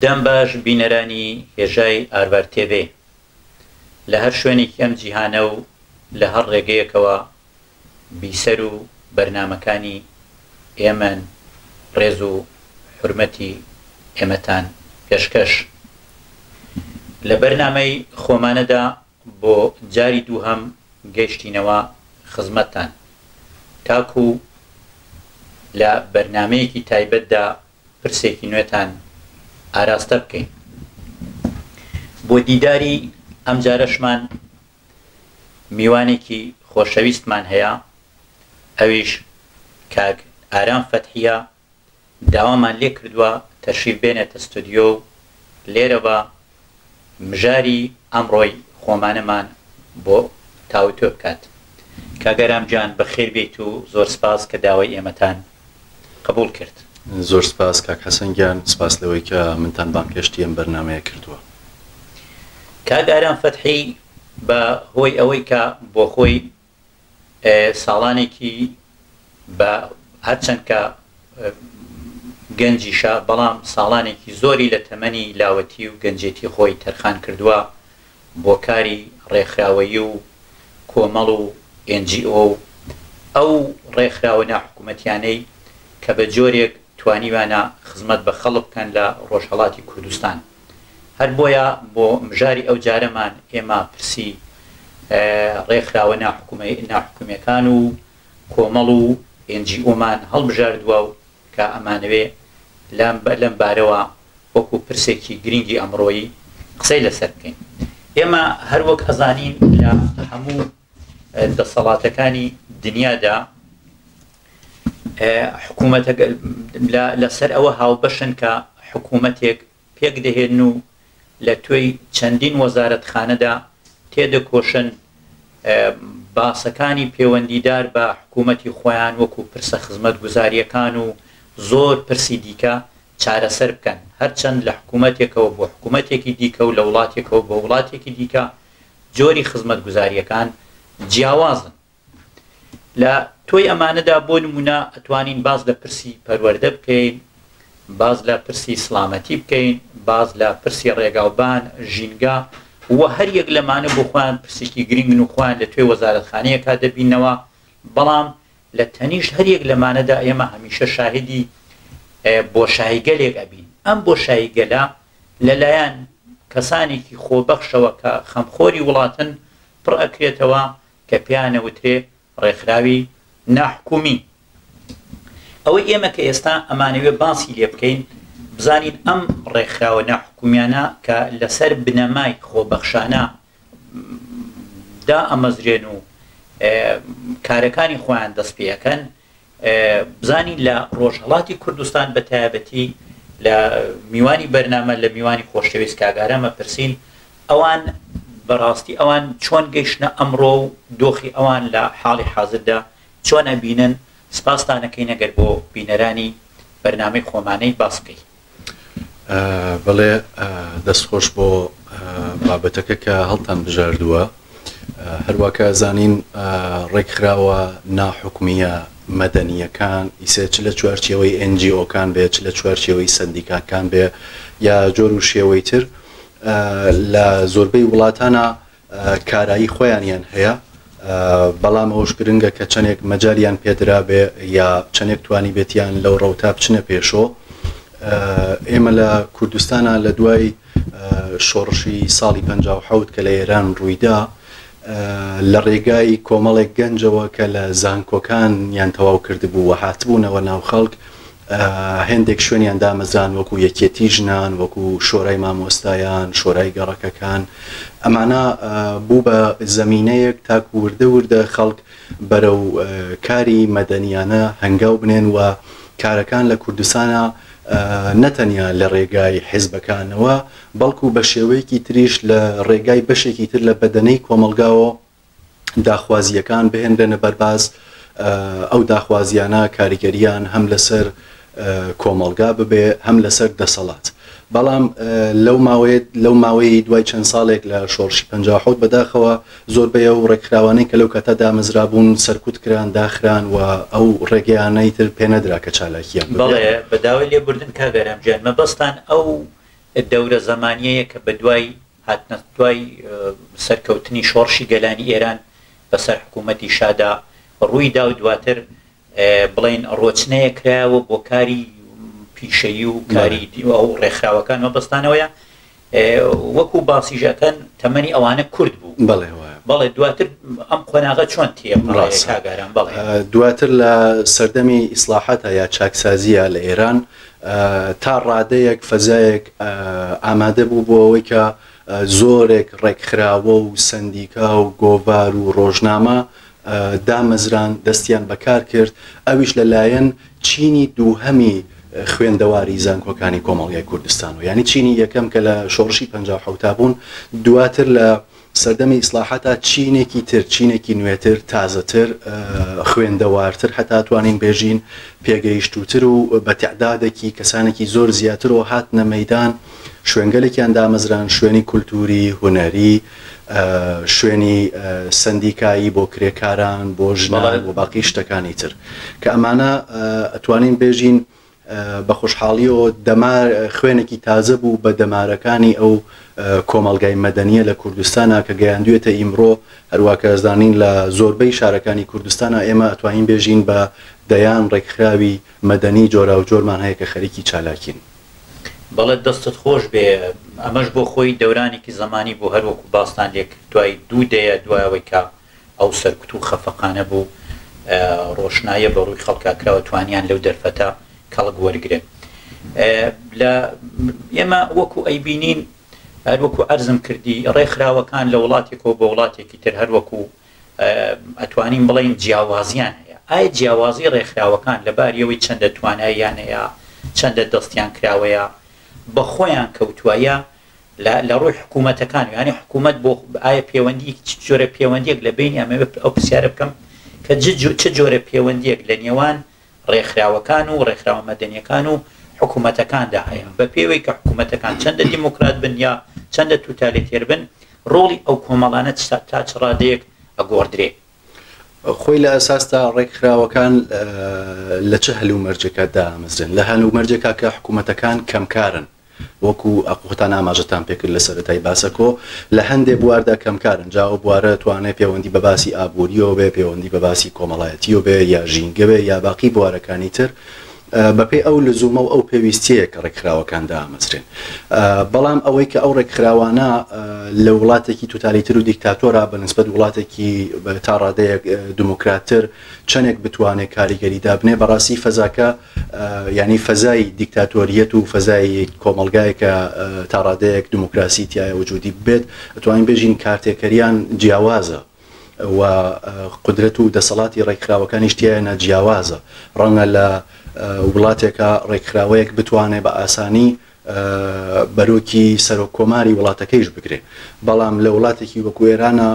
دەم باش بینەرانی هێژای ئارڤار تێڤێ لە هەر شوێنێکی ئەم جیهانە و لە هەر ڕێگەیەکەوە بیسەر و بەرنامەکانی ئێمەن ڕێز و حورمەتی ئێمەتان پێشکەش. لە بەرنامەی خۆمانەدا بۆ جاری دووهەم گەیشتینەوە خزمەتتان تاکوو لە بەرنامەیەکی تایبەتدا پرسێکی نوێتان ئاراستە بکەین. بۆ دیداری ئەمجارەشمان میوانێکی خۆشەویستمان هەیە ئەویش کاک ئارام فەتحیە داوامان لێ کردووە تەشریف بێنێتە ستۆدیۆ و لێرەوە مژاری ئەمڕۆی خۆمانەمان بۆ تاوتوێ بکات. کاک ئارام گیان بەخێر بێیت و زۆر سپاس کە داوای ئێمەتان قبوڵ کرد. زۆر سپاس کاک حەسەن گیان، سپاس لەوەی کە منتان بانگهێشتی ئەم بەرنامەیە کردووە. کاک ئارام فەتحی بە هۆی ئەوەی کە بۆ خۆی ساڵانێکی بە هەرچەند کە گەنجیشە بەڵام ساڵانێکی زۆری لە تەمەنی لاوەتی و گەنجێتی خۆی تەرخان کردووە بۆ کاری ڕێکخراوەیی و کۆمەڵ و NGO و ئەو ڕێکخراوە ناحکومەتیانەی کە بە جۆرێک توانیویانە خزمەت بە خەڵک بکەن لە ڕۆژهەڵاتی کوردستان. هەر بۆیە بۆ مژاری ئەو جارەمان ئێمە پرسی ڕێکخراوە ناحکومیەکان و کۆمەڵ و NGO مان هەڵبژاردووە و کە ئەمانەوێ لەم بارەوە وەکو پرسێکی گرنگی ئەمڕۆیی قسەی لەسەر بکەین. ئێمە هەر وەک ئەزانین لە هەموو دەسەڵاتەکانی دنیادا حکوومەتە لەسەر ئەوە هاوبەشن کە حکوومەتێک پێکدەهێنن و لە توێی چەندین وەزارەتخانەدا تێدەکۆشن باسەکانی پێوەندیدار بە حکوومەتی خۆیان وەکوو پرسە خزمەتگوزارییەکان و زۆر پرسی دیکە چارەسەر بکەن، هەرچەند لە حکوومەتێکەوە بۆ حکوومەتێکی دیکە و لە وڵاتێکەوە بۆ وڵاتێکی دیکە جۆری خزمەتگوزارییەکان جیاوازن. لە تۆی ئەمانەدا بۆ نمونە ئەتوانین باس لە پرسی پەروەردە بکەین، باس لە پرسی سڵامەتی بکەین، باس لە پرسی ڕێگاوبان، ژینگە و هەر یەک لەمانە بۆ خۆیان پرسێکی گرنگن و خۆیان لە توێ وەزارەتخانەیەکا دەبینەوە، بەڵام لە تەنیشت هەر یەک لەمانەدا ئێمە هەمیشە شاهیدی بۆشاییگەلێک ئەبین. ئەم بۆشاییگەلە لەلایەن کەسانێکی خۆبەخشەوە کە خەمخۆری وڵاتن پڕ ئەکرێتەوە کە پێیان ئەوترێ ڕێکخراوی ناحکومی. ئەوەی ئێمە کە ئێستا ئەمانەوێ باسی لێ بکەین بزانین ئەم ڕێکخراوە ناحکومیانە کە لەسەر بنەمای خۆبەخشانە دائەمەزرێن و کارەکانی خۆیان دەست پێ ئەکەن بزانین لە ڕۆژهەڵاتی کوردستان بە تایبەتی لە میوانی بەرنامە لە میوانی خۆشەویست کاک ئارام ئەپرسین ئەوان بەڕاستی ئەوان چۆن گەیشتنە ئەمڕۆ و دۆخی ئەوان لە حاڵی حازردا چۆن ئەبینن سپاستان ئەکەین ئەگەر بۆ بینەرانی بەرنامەی خۆمانەی باس بکەی. بەڵێ دەست خۆش بۆ بابەتەکە کە هەڵتان بژاردووە. هەروا کە ئەزانین ڕێکخراوە ناحکومییە مەدەنییەکان ئیسێ چ لە چوارچێوەی NGO کان بێ چ لە چوارچێوەی سەندیکاکان بێ یا جۆر و شێوەی تر لە زۆربەی وڵاتانە کارایی خۆیانیان هەیە بەڵام ئەوش گرنگە کە چەندێک مەجالیان پێدرابێ یا چەندێک توانی بێتیان لەو ڕەوتا بچنە پێشۆ ئێمە لە کوردستانە لە دوای شۆڕشی ساڵی 57 کە لە ئێران ڕوویدا لە ڕێگای کۆمەڵێک گەنجەوە کە لە زانکۆکان یان تەواو کردبوو و هاتبوونەوە ناو خەڵک هێندێک شوێنیان دامەزران وەکو یەکێتی ژنان وەکو شۆرای مامۆستایان شۆرای گەڕەکەکان ئەمانە بوو بە زەمینەیەک تاکو وردە وردە خەڵک بەرەو کاری مەدەنیانە هەنگاو بنێن و کارەکان لە کوردستانا نەتەنیا لە ڕێگای حیزبەکانەوە بەڵکو بە شێوەیەکی تریش لە ڕێگای بەشێکی تر لە بەدەنەی کۆمەڵگاوە داخوازییەکان بهێنرێنە بەرباس، ئەو داخوازییانە کاریگەرییان هەم لەسەر کۆمەڵگا ببێ هەم لەسەر دەسەڵات. بەڵام لەو ماوەیە لەو ماوەیەی دوای چەند ساڵێک لە شۆڕشی 57 بەداخەوە زۆربەی ئەو ڕێکخراوانەی کە لەو کاتە دامەزرابوون سەرکوت کران، داخران و ئەو ڕێگەیانەی تر پێنەدرا کە چالاکییان ببێ. بەڵێ، بە داوای لێبوردن کاک ئارام گیان، مەبەستان ئەو. دەورە زەمانیەیە کە بە دوای هاتنە دوای سەرکەوتنی شۆڕشی گەلانی ئێران بەسەر حکوومەتی شادا ڕووی دا و دواتر بڵێین ڕۆچنەیە کرایەوە بۆ کاری پیشەیی و کاری ئەو ڕێکخراوەکان مەبەستانەوەیە وەکو باسیش ئەکەن تەمەنی ئەوانە کورت بوو. بەڵێ وایە. بەڵێ دواتر ئەم قۆناغە چۆن تێپەڕێ ڕاستە. کاک ئارام؟ بەڵێ. دواتر لە سەردەمی ئیسڵاحاتا یا چاکسازییا لە ئێران تا ڕادەیەک فەزایەک ئامادە بوو بۆ ئەوەی کە زۆرێک ڕێکخراوە و سەندیکا و گۆڤار و ڕۆژنامە دامەزران دەستیان بە کار کرد ئەویش لە لایەن چینی دووهەمی خوێندەواری زانکۆکانی کۆمەڵگای کوردستان و یانی چینی یەکەم کە لە شۆڕشی 57 بوون دواتر لە سەردەمی ئیسلاحاتا چینێکی تر چینێکی نوێتر تازەتر خوێندەوارتر هەتا توانین بێژین پێگەیشتووتر و بە تعدادێکی کەسانێکی زۆر زیاترەوە هاتنە مەیدان شوێنگەلێکیان دامەزران شوێنی کولتووری هونەری شوێنی سەندیکایی بۆ کرێکاران، بۆ ژنان و باقی شتەکانی تر کە ئەمانە ئەتوانین بێژین بە خۆشحاڵیەوە دەمار خوێنێکی تازە بوو بە دەمارەکانی ئەو کۆمەڵگای مەدەنیە لە کوردستانا کە گەیاندوێتە ئیمڕۆ هەروا کە زانین لە زۆربەی شارەکانی کوردستانا ئێمە ئەتوانین بێژین بە دەیان ڕێکخراوی مەدەنی جۆراوجۆرمان هەیە کە خەریکی چالاکین. بەڵێ دەستت خۆش بێ ئەمەش بۆ خۆی دەورانێکی زەمانی بوو هەر وەکو باستان لێ کرد دوای دوو دەیە دوای ئەوەی کە ئەو سەرکوت و خەفەقانە بوو ڕۆشنایە بە ڕووی خەڵکا کراوە توانیان لەو دەرفەتە کەڵک وەرگرن لە ئێمە وەکو ئەیبینین هەر وەکو عەرزم کردی ڕێکخراوەکان لە وڵاتێکەوە بۆ وڵاتێکی تر هەر وەکو ئەتوانین بڵێین جیاوازیان هەیە ئایا جیاوازی ڕێکخراوەکان لە باری ئەوەی چەندە تواناییان هەیە چەندە دەستیان کراوەیە بە خۆیان کەوتووە یا لە لە ڕووی حکوومەتەکان یانی حکوومەت بۆ ئایا پەیوەندی چ جۆرە پەیوەندیەک لە بینی ئەمەوێ ئەو پرسیارە بکەم کە چ جۆرە پەیوەندیەک لە نێوان ڕێکخراوەکان و ڕێکخراوە مەدەنیەکان و حکوومەتەکاندا هەیە بە پێوەی کە حکوومەتەکان چەندە دیموکرات بن یا چەندە توتالیتێر بن ڕۆڵی ئەو کۆمەڵانە تا چ ڕادەیەک ئەگۆڕدرێ؟ خۆی لە ئەساسدا ڕێکخراوەکان لە چ هەلومەرجێکا دامەزرێن؟ لە هەلومەرجێکا کە حکوومەتەکان کەمکارن، وەکو خۆتان ئاماژەتان پێکرد لە سەرەتای باسەکۆ، لە هەندێ بواردا کەمکارن، جا ئەو بوارە توانێ پێوەندی بە باسی ئابوورییەوە بێ، پێوەندی بە باسی کۆمەڵایەتییەوە بێ یا ژینگە بێ یا باقی بوارەکانی تر، بەپێی ئەو لزومە و ئەو پێویستیەیە کە ڕێکخراوەکان دامەزرێن. بەڵام ئەوەی کە ئەو ڕێکخراوانە لە وڵاتێکی توتالیتر و دیکتاتۆرا بە نسبەت وڵاتێکی تا ڕادەیەک دموکراتتر چەندێک بتوانێت کاریگەری دابنێ، بەڕاستی فەزاکە یانی فەزای دیکتاتۆریەت و فەزای کۆمەڵگایەکە تا ڕادەیەک دموکراسی تایە وجودی بێت، ئەتوانین بێژین کارتێکەریان جیاوازە. و قودرەت و دەسەڵاتی ڕێکخراوەکانیش تیایانا جیاوازە، ڕەنگە لە وڵاتێکا ڕێکخراوەیەک بتوانێ بە ئاسانی بەرۆکی سەرۆک کۆماری وڵاتەکەیش بگرێ، بەڵام لە وڵاتێکی وەکو ئێرانا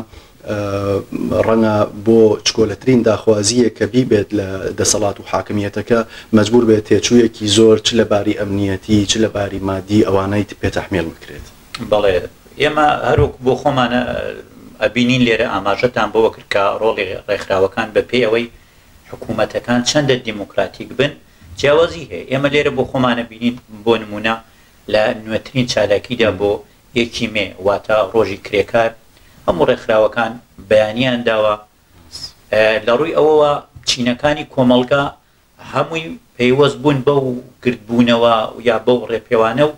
ڕەنگە بۆ چکۆلەترین داخوازییەک کە بیبێت لە دەسەڵات و حاکمییەتەکە مەجبوور بێت تێچوویەکی زۆر چ لە باری ئەمنییەتی چ لە باری مادی ئەوانەی پێ تەحمیل بکرێت. بەڵێ ئێمە هەروەکو بۆ خۆمان ئەبینین لێرە ئاماژەتان بەوە کرد کە ڕۆڵی ڕێکخراوەکان بە پێی ئەوەی حکوومەتەکان چەندە دیموکراتیک بن جیاوازی هەیە ئێمە لێرە بۆ خۆمان ئەبینین بۆ نموونە لە نوێترین چالاکیدا بۆ یەکی مێ واتە ڕۆژی کرێکار هەموو ڕێکخراوەکان بەیانیان داوە لە ڕووی ئەوەوە چینەکانی کۆمەڵگا هەمووی پەیوەست بوون بەو گردبوونەوە یا بەو ڕێپێوانە و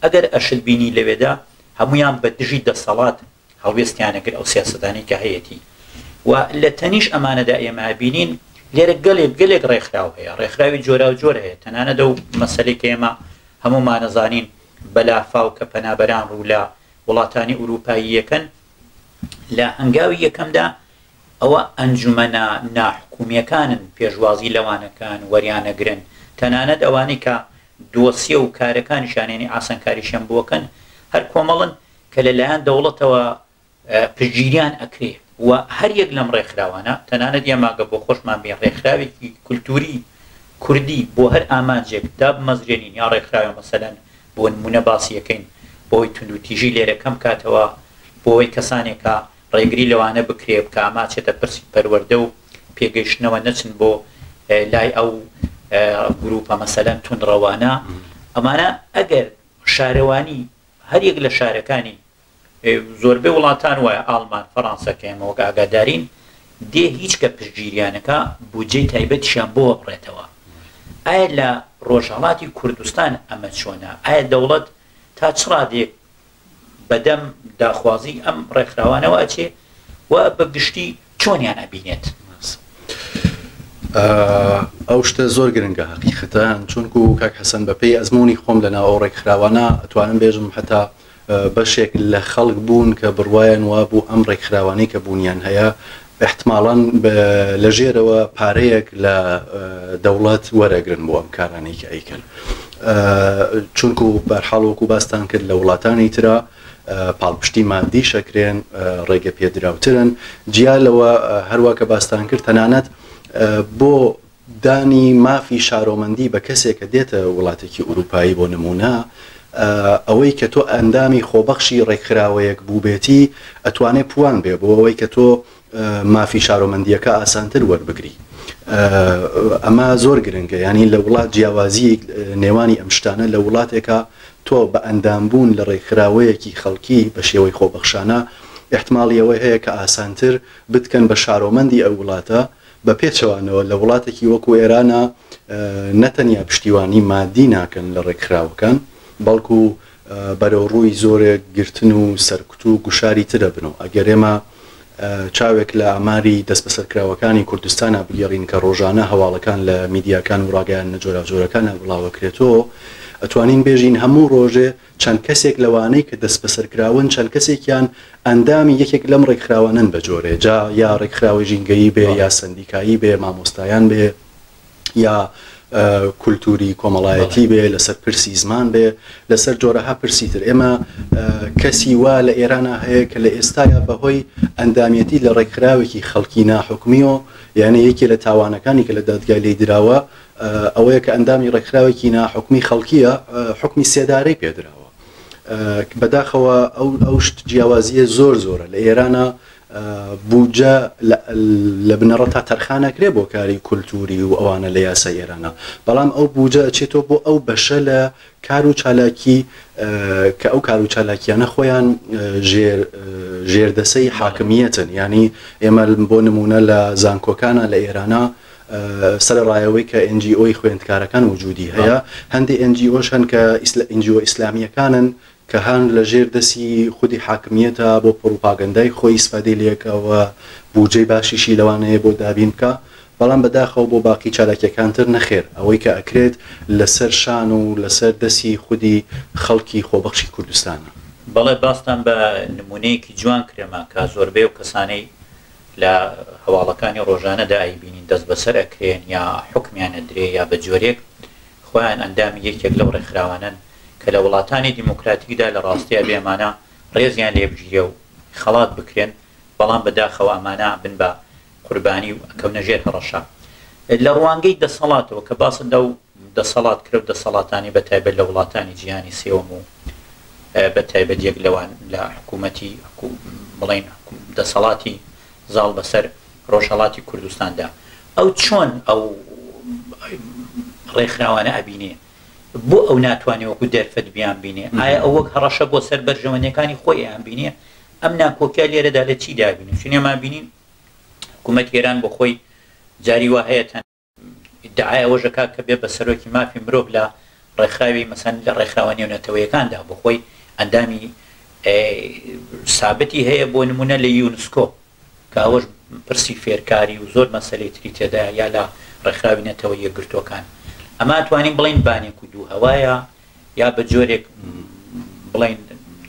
ئەگەر ئەشت بینی لەوێدا هەموویان بە دژی دەسەڵات هەڵوێستیان ئەگرت ئەو سیاسەتانەی کە هەیەتی و لە تەنیش ئەمانەدا ئێمە ئەبینین لێرە گەلێک گەلێک ڕێکخراو هەیە ڕێکخراوی جۆراوجۆر هەیە تەنانەت ئەو مەسەلەی کە ئێمە هەموومان ئەزانین بە لافاو کە پەنابەران ڕوو لە وڵاتانی ئورووپایی یەکەن لە هەنگاوی یەکەمدا ئەوە ئەنجومەنە ناحکومییەکانن پێشوازی لەوانەکەن، وەریانەگرن، تەنانەت ئەوانەی کە دۆسیە و کارەکانیشیان یانی ئاسانکاریشیان بۆ ئەکەن هەر کۆمەڵن کە لە لایەن دەوڵەتەوە پشتگیریان ئەکرێ و هەر یەک لەم ڕێکخراوانە تەنانەت ئێمە گەر بۆ خۆشمان بین ڕێکخراوێکی کولتووری کوردی بۆ هەر ئامانجێک دابمەزرێنین یا ڕێکخراوێ مەسەلەن بۆ نموونە باسی ئەکەین بۆ ئەوەی توندوتیژی لێرە کەم کاتەوە بۆ ئەوەی کەسانێکە ڕێگری لەوانە بکرێ کە ئەمە ئەچێتە پرسی پەروەردە و پێگەیشتنەوە نەچن بۆ لای ئەو گروپە مەسەلەن توندڕەوانە ئەمانە ئەگەر شارەوانی هەریەک لە شارەکانی زۆربەی وڵاتان وایە ئاڵمان، فەڕانسە کە ئێمە وەک ئاگادارین دێ هیچ کە پشتگیریانەکا بودجەی تایبەتیشیان بۆ ئەبڕێتەوە. ئایا لە ڕۆژهەڵاتی کوردستان ئەمە چۆنە؟ ئایا دەوڵەت تا چ ڕادەیەک بەدەم داخوازی ئەم ڕێکخراوانەوە ئەچێ و بە گشتی چۆنیان ئەبینێت؟ ئەو شتە زۆر گرنگە هەقیقەتەن چونکو کاک حەسەن بەپێی ئەزموونی خۆم لەناو ئەو ڕێکخراوانە ئەتوانم بێژم هەتا بەشێک لە خەڵک بوون کە بڕوایان وابوو ئەم ڕێکخراوانەی کە بوونیان هەیە ئیحتماڵەن لە ژێرەوە پارەیەک لە دەوڵەت وەرەگرن بۆ ئەم کارانەی کە ئەیکەن چونکو بەرحاڵ وەکو باستان کرد لە وڵاتانی ترا پاڵپشتی مادیش ئەکرێن ڕێگە پێدراوترن جیا لەوە هەروا کە باستان کرد تەنانەت بۆ دانی مافی شارۆمەندی بە کەسێک کە دێتە وڵاتێکی ئورووپایی بۆ نموونە ئەوەی کە تۆ ئەندامی خۆبەخشی ڕێکخراوەیەک بووبێتی ئەتوانێ پوان بێ بۆ ئەوەی کە تۆ مافی شارۆمەندییەکە ئاسانتر وەربگری. ئەمە زۆر گرنگە یانی لە وڵات جیاوازی نێوانی ئەم شتانە لە وڵاتێکا تۆ بە ئەندامبوون لە ڕێکخراوەیەکی خەڵکی بە شێوەی خۆبەخشانە ئیحتماڵی ئەوەی هەیە کە ئاسانتر بتکەن بە شارۆمەندی ئەو وڵاتە بە پێچەوانەوە لە وڵاتێکی وەکو ئێرانا نە تەنیا پشتیوانی مادی ناکەن لە ڕێکخراوەکان بەڵکو بەرەو ڕووی زۆرێک گرتن و سەرکوت و گوشاری تر ئەبن و ئەگەر ئێمە چاوێک لە ئاماری دەستبەسەرکراوەکانی کوردستانا بگێڕین کە ڕۆژانە هەواڵەکان لە میدیاکان و ڕاگەیاندنە جۆراوجۆرەکانا بڵاوەکرێتەوە ئەتوانین بێژین هەموو ڕۆژێ چەند کەسێک لەوانەی کە دەستبەسەرکراون چەند کەسێکیان ئەندامی یەکێک لەم ڕێکخراوانەن بە جۆرێ جا یا ڕێکخراوەی ژینگەیی بێ یا سەندیکایی بێ مامۆستایان بێ یا کولتوری کۆمەڵایەتی بێ لەسەر پرسی زمان بێ لەسەر جۆرەها پرسی تر ئێمە کەسی وا لە ئێرانە هەیە کە لە ئێستایا بەهۆی ئەندامیەتی لە ڕێکخراوێکی خەڵکی ناحکومیەوە یعنی یەکێ لە تاوانەکانی کە لە دادگای لێی دراوە ئەوەیە کە ئەندامی ڕێکخراوێکی ناحکومی خەڵکیە حکومی سێدارەی پێدراوە بەداخەوە ئەو ئەو شت جیاوازیە زۆر زۆرە لە ئێرانە بودجە لە بنەڕەتا تەرخان ئەکرێ بۆ کاری کولتووری و ئەوانە لە یاسای ئێرانە بەڵام ئەو بودجە ئەچێتەوە بۆ ئەو بەشە لە کار و چالاکی کە ئەو کار و چالاکیانە خۆیان ژێر ژێردەسەی حاکمیەتن یانی ئێمە بۆ نمونە لە زانکۆکانە لە ئێرانە سەرەڕایەوەی کە NGO ی خوێندکارەکان وجودی هەیە هەندێک NGO ش هەن کە NGO ئیسلامیەکانن کە هان لە ژێر دەسی خودی حاکمیەتە بۆ پڕوپاگەندای خۆی ئیسفادەی لێکا و بوجەی باشیشی لەوانەیە بۆ دابین بکا بەڵام بەداخەوە بۆ باقی چالاکیەکان تر نەخێر ئەوەی کە ئەکرێت لە سەر شان و لە سەر دەسی خودی خەڵکی خۆبەخشی کوردستانە. بەڵێ باستان بە نمونەیەکی جوان کرێما کە زۆربەی ئەو کەسانەی لە هەواڵەکانی ڕۆژانەدا ئەیبینین دەستبەسەر ئەکرێن یا حوکمیان ئەدرێ یا بە جۆرێک خۆیان ئەندامی یەکێک لەو ڕێکخراوانەن کە لە وڵاتانی دیموکراتیکدا لە ڕاستیا بێ ئەمانە ڕێزیان لێ بگیرێ و خەڵات بکرێن، بەڵام بە داخەوە ئەمانە ئەبن بە قوربانی و ئەکەونە ژێر هەڕەشە. لە ڕوانگەی دەسەڵاتەوە کە باست لەو دەسەڵات کرد و دەسەڵاتانەی بە تایبەت لە وڵاتانی جیهانی سێوەم و بە تایبەت یەک لەوان لە حکوومەتی بڵێین دەسەڵاتی زاڵ بەسەر ڕۆژهەڵاتی کوردستاندا ئەو چۆن ئەو ڕێکخراوانە ئەبینێ؟ بۆ ئەو ناتوانێ وەکو دەرفەت بیانبینێ؟ ئایا ئەو وەک هەڕەشە بۆ سەر بەرژەوەندیەکانی خۆی ئەیانبینێ؟ ئەم ناکۆکیە لێرەدا لە چیدا ئەبینین؟ چون ئێمە ئەبینین حکوومەتی ئێران بۆ خۆی جاری وا هەیە تەنها ئیدعای ئەوەش ئەکات کە بێ بە سەرۆکی مافی مرۆڤ لە ڕێکخراوی مەسەن لە ڕێکخراوە نێونەتەوەیەکاندا بۆ خۆی ئەندامی سابتی هەیە بۆ نمونە لە یونسکۆ کە ئەوەش پرسی فێرکاری و زۆر مەسەلەی تری تێدایە یا لە ڕێکخراوی نەتەوە یەکگرتووەکان ئەمە ئەتوانین بڵێین بانێک و دوو هەوایە یا بە جۆرێک بڵێین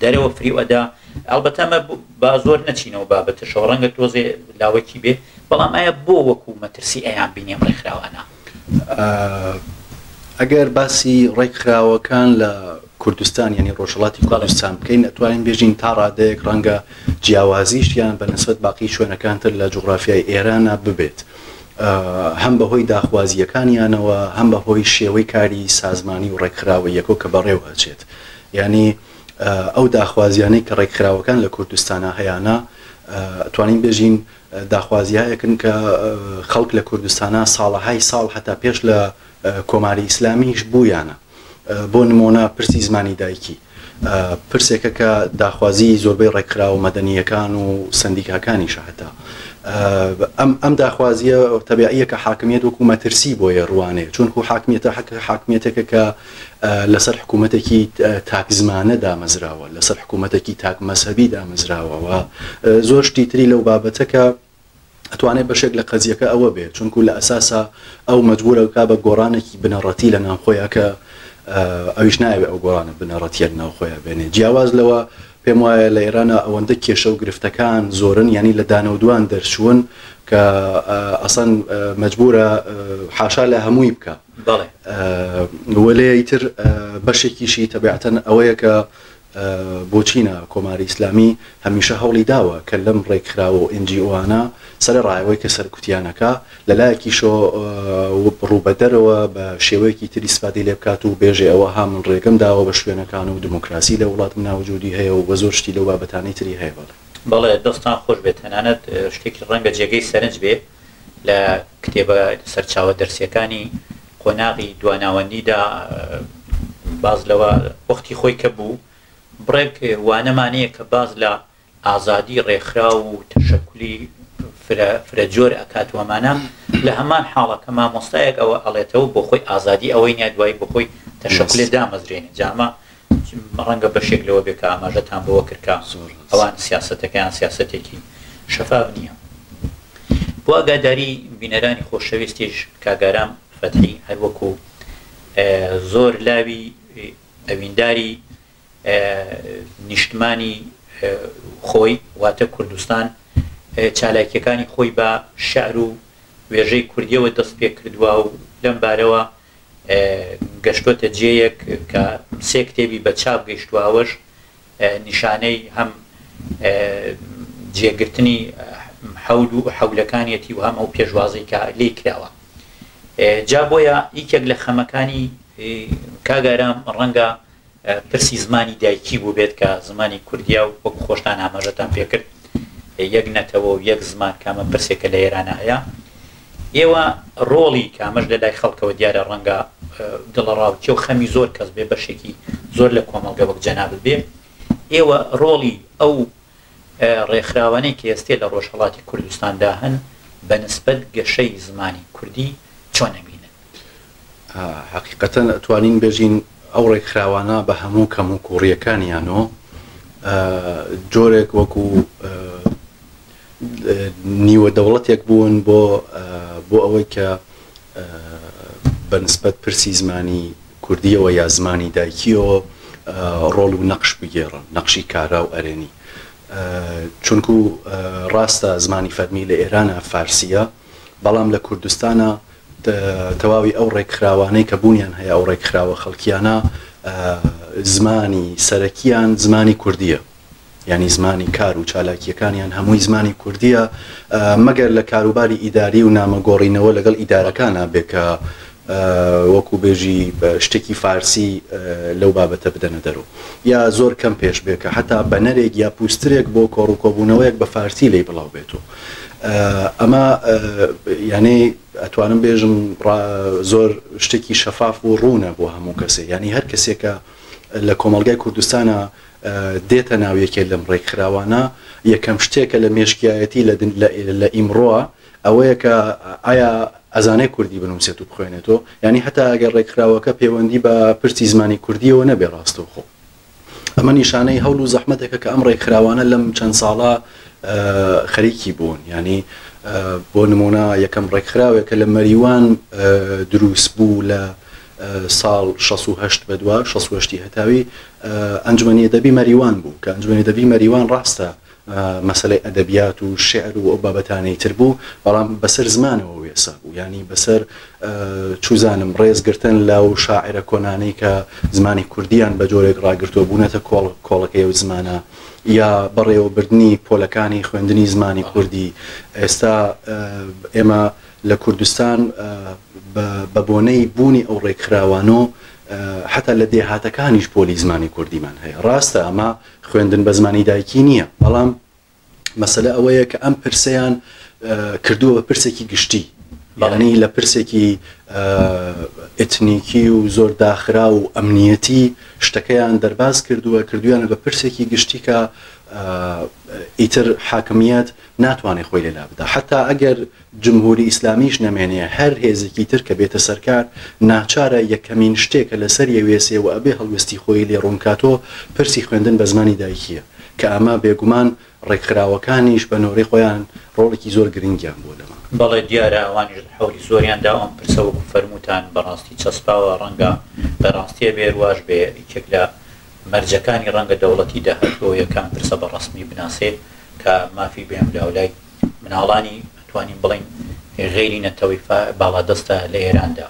دەرەوە فریو ئەدا ئەڵبەتە ئەمە با زۆر نەچینەوە بابەتەشەوە ڕەنگە تۆزێ لاوەکی بێ بەڵام ئایا بۆ وەکو مەترسی ئەیان بینی ئەم ڕێکخراوانە؟ ئەگەر باسی ڕێکخراوەکان لە کوردستان یانی ڕۆژهەڵاتی کوردستان بکەین ئەتوانین بێژین تا ڕادەیەک ڕەنگە جیاوازیشیان بە نسبەت باقی شوێنەکان تر لە جوغرافیای ئێرانە ببێت هەم بەهۆی داخوازییەکانیانەوە هەم بەهۆی شێوەی کاری سازمانی و ڕێکخراوەییەکەو کە بەڕێوە ئەچێت یانی ئەو داخوازیانەی کە ڕێکخراوەکان لە کوردستانا هەیانە ئەتوانین بێژین داخوازیهایەکن کە خەڵک لە کوردستانا ساڵەهای ساڵ هەتا پێش لە کۆماری ئیسلامیش بوویانە. بۆ نمۆنە پرسی زمانی دایکی پرسێکە کە داخوازی زۆربەی ڕێکخراوە مەدەنییەکان و سەندیکاکانیشە هەتا ئەم ئەم داخوازیە تەبیعیە کە حاکمیەت وەکو مەترسی بۆیە ڕوانێ چونکو حاکمیەتە حەکە حاکمیەتێکە کە لەسەر حکوومەتێکی تاک زمانە دامەزراوە لەسەر حکوومەتێکی تاک مەزهەبی دامەزراوە و زۆر شتی تری لەو بابەتە کە ئەتوانێ بەشێک لە قەزیەکە ئەوە بێ چونکو لە ئەساسا ئەو مەجبورە کا بە گۆڕانێکی بنەڕەتی لە ناوخۆیا کە ئەویش نایەوێ ئەو گۆڕانە بنەڕەتیە لە ناوخۆیا بێنێ جیاواز لەوە پێم وایە لە ئێرانە ئەوەندە کێشە و گرفتەکان زۆرن یانی لە دانەودوان دەرچوون کە ئەسەن مەجبورە حاشا لە هەمووی بکە بەڵێ وەلێ ئیتر بەشێکیشی تەبیعەتەن ئەوەیە کە بۆچی نا کۆماری ئیسلامی هەمیشە هەوڵی داوە کە لەم ڕێکخراوە و NGO-انە سەرەڕای ئەوەی کە سەرکوتیان ئەکا، لە لایەکیشەوە ڕووبەدەرەوە بە شێوەیەکی تر ئیسفادەی لێ بکات و بێژێ ئەوە ها من ڕێگەم داوە بە شوێنەکان و دموکراسی لە وڵاتمنا وجودی هەیە و زۆر شتی لەو بابەتانەی تری هەیە بەڵێ. بەڵێ دەستتان خۆش بێت، تەنانەت شتێکی ڕەنگە جێگەی سەرنج بێ لە کتێبە سەرچاوە دەرسیەکانی قۆناغی دواناوەندیدا باس لەوە وەختی خۆی کە بوو بڕێک وانەمان هەیە کە باس لە ئازادی ڕێکخراو و تەشەکولی فرە فرە جۆر ئەکات و ئەمانە لە هەمان حاڵە کە مامۆستایەک ئەوە ئەڵێتەوە بۆ خۆی ئازادی ئەوەی نیە دوایی بۆ خۆی تەشەکولێ دامەزرێنێ جا ئەمە ڕەنگە بەشێک لەوە بێ کە ئاماژەتان بەوە کرد کە ئەوان سیاسەتەکەیان سیاسەتێکی شەفاف نییە. بۆ ئاگاداری بینەرانی خۆشەویستیش کاک ئارام فەتحی هەر وەکو زۆر لاوی ئەوینداری نیشتمانی خۆی واتە کوردستان چالاکیەکانی خۆی بە شعر و وێژەی کوردیەوە دەست پێ کردووە و لەم بارەوە گەشتۆتە جێیەک کە سێ کتێبی بە چاپ گەیشتووە ئەوەش نیشانەی هەم جێگرتنی حەول و حەولەکانیەتی و هەم ئەو پێشوازەی کە لێی کراوە. جا بۆیە یەکێک لە خەمەکانی کاک ئارام ڕەنگە پرسی زمانی دایکی بووبێت کە زمانی کوردیە و وەکو خۆشتان ئاماژەتان پێکرد یەک نەتەوە و یەک زمان کامە پرسێکە لە ئێرانە هەیە ئێوە ڕۆڵی کە ئەمەش لە لای خەڵکەوە دیارە ڕەنگە دڵەڕاوکێ و خەمی زۆر کەس بێ بەشێکی زۆر لە کۆمەڵگە وەک جەنابت بێ ئێوە ڕۆڵی ئەو ڕێکخراوانەی کە ئێستێ لە ڕۆژهەڵاتی کوردستاندا هەن بە نسبەت گەشەی زمانی کوردی چۆن ئەبینن؟ حەقیقەتەن ئەتوانین بێژین ئەو ڕێکخراوانە بە هەموو کەموکووڕییەکانیانۆ جۆرێک وەکوو نیوە دەوڵەتێک بوون بۆ بۆ ئەوەی کە بە نسبەت پرسی زمانی کوردییەوە یا زمانی دایکییەوە ڕۆڵ و نەقش بگێڕن، نەقشی کارا و ئەرێنی. چونکوو ڕاستە زمانی فەرمی لە ئێرانە فارسییە، بەڵام لە کوردستانە تەواوی ئەو ڕێکخراوانەی کە بوونیان هەیە، ئەو ڕێکخراوە خەڵکییانە زمانی سەرەکییان زمانی کوردییە. یانی زمانی کار و چالاکییەکانیان هەمووی زمانی کوردییە، مەگەر لە کاروباری ئیداری و نامە گۆڕینەوە لەگەڵ ئیدارەکانا بێ کە وەکوو بێژی شتێکی فارسی لەو بابەتە بدەنە دەرۆ. یا زۆر کەم پێش بێ کە حەتا بەنەرێک یا پوسترێک بۆ کۆڕ و کۆبوونەوەیەک بە فارسی لێی بڵاو بێتۆ. ئەمە یانی ئەتوانم بێژم زۆر شتێکی شەفاف و ڕوونە بۆ هەموو کەسێ. یانی هەر کەسێک کە لە کۆمەڵگای کوردستانا دێتە ناو یەکێ لەم ڕێکخراوانە، یەکەم شتێ کە لە مێشکیایەتی لە لە ئیمڕۆ ئەوەیە کە ئایا ئەزانێ کوردی بنووسێت و بخوێنێتۆ؟ یانی هەتا ئەگەر ڕێکخراوەکە پێوەندی بە پرسی زمانی کوردییەوە نەبێ ڕاستەوخۆ. ئەمە نیشانەی هەوڵ و زەحمەتێکە کە ئەم ڕێکخراوانە لەم چەند ساڵە خەریکی بوون. یانی بۆ نموونە یەکەم ڕێکخراوێک کە لە مەریوان دروست بوو لە ساڵ 68 بەدوا، 68 ی هەتاوی، ئەنجومەنی ئەدەبی مەریوان بوو، کە ئەنجومەنی ئەدەبی مەریوان ڕاستە مەسەلەی ئەدەبیات و شیعر و ئەو بابەتانەی تر بوو، بەڵام بەسەر زمانەوە وێسا بوو، یانی بەسەر چوزانم ڕێز گرتن لەو شاعیرە کۆنانەی کە زمانی کوردیان بە جۆرێک ڕاگرتووە بوونەتە کۆڵ کۆڵەکەی ئەو زمانە، یا بەڕێوەبردنی پۆلەکانی خوێندنی زمانی کوردی. ئێستا ئێمە لە کوردستان بە بۆنەی بوونی ئەو ڕێکخراوانۆ حەتا لە دێهاتەکانیش پۆلی زمانی کوردیمان هەیە. ڕاستە ئەمە خوێندن بە زمانی دایکی نییە، بەڵام مەسەلە ئەوەیە کە ئەم پرسەیان کردووە بە پرسێکی گشتی. یانی لە پرسێکی ئێتنیکی و زۆر داخراو و ئەمنیەتی شتەکەیان دەرباز کردووە، کردوویانە بە پرسێکی گشتی کە ئیتر حاکمیەت ناتوانێ خۆی لێ لابدا. حەتا ئەگەر جمهوری ئیسلامیش نەمێنێ هەر هێزێکی تر کە بێتە سەر کار ناچارە یەکەمین شتێ کە لەسەر یەوێسێ و ئەبێ هەڵوێستی خۆی لێ ڕوون کاتۆ پرسی خوێندن بە زمانی دایکییە کە ئەمە بێگومان ڕێکخراوەکانیش بە نۆرەی خۆیان ڕۆڵێکی زۆر گرنگیان بووە لەمە. بەڵێ دیارە ئەوانیش حەولی زۆریان دا ئەم پرسە وەکو فەرمووتان بەڕاستی چەسپاوە ڕەنگە لە ڕاستیە بێر واش بێ یەکێک لە مەرجەکانی ڕەنگە دەوڵەتی داهاتوو ئەوەیە کە ئەم پرسە بە ڕەسمی بناسێ کە مافی بێملاولای مناڵانی ئەتوانین بڵێین غەیری نەتەوەی باڵادەستە لە ئێراندا.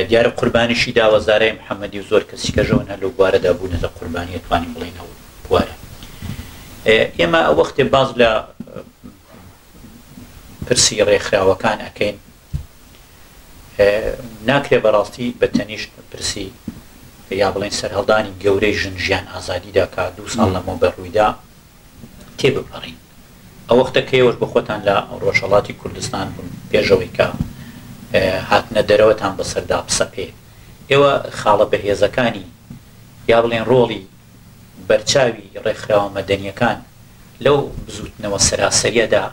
دیارە قوربانیشی داوە زارای محەممەدی و زۆر کەسی کەژەوەن هەر لەو بوارەدا بوونەتە قوربانی ئەتوانین بڵێین ئەو بوارە. ئێمە وەختێ باس لە پرسی ڕێکخراوەکان ئەکەین ناکرێ بەڕاستی بە تەنیشت پرسی یا بڵێن سەرهەڵدانی گەورەی ژن ژیان ئازادیدا کە دوو ساڵ لەمەوبەر ڕوویدا تێبپەڕین. ئەوەختە کە ئێوەش بۆخۆتان لە ڕۆژهەڵاتی کوردستان بوون پێش ئەوەی کە هاتنە دەرەوەتان بەسەردا بسەپێ، ئێوە خاڵە بەهێزەکانی یا بڵێن ڕۆڵی بەرچاوی ڕێکخراوە مەدەنییەکان لەو بزووتنەوە سەراسەرییەدا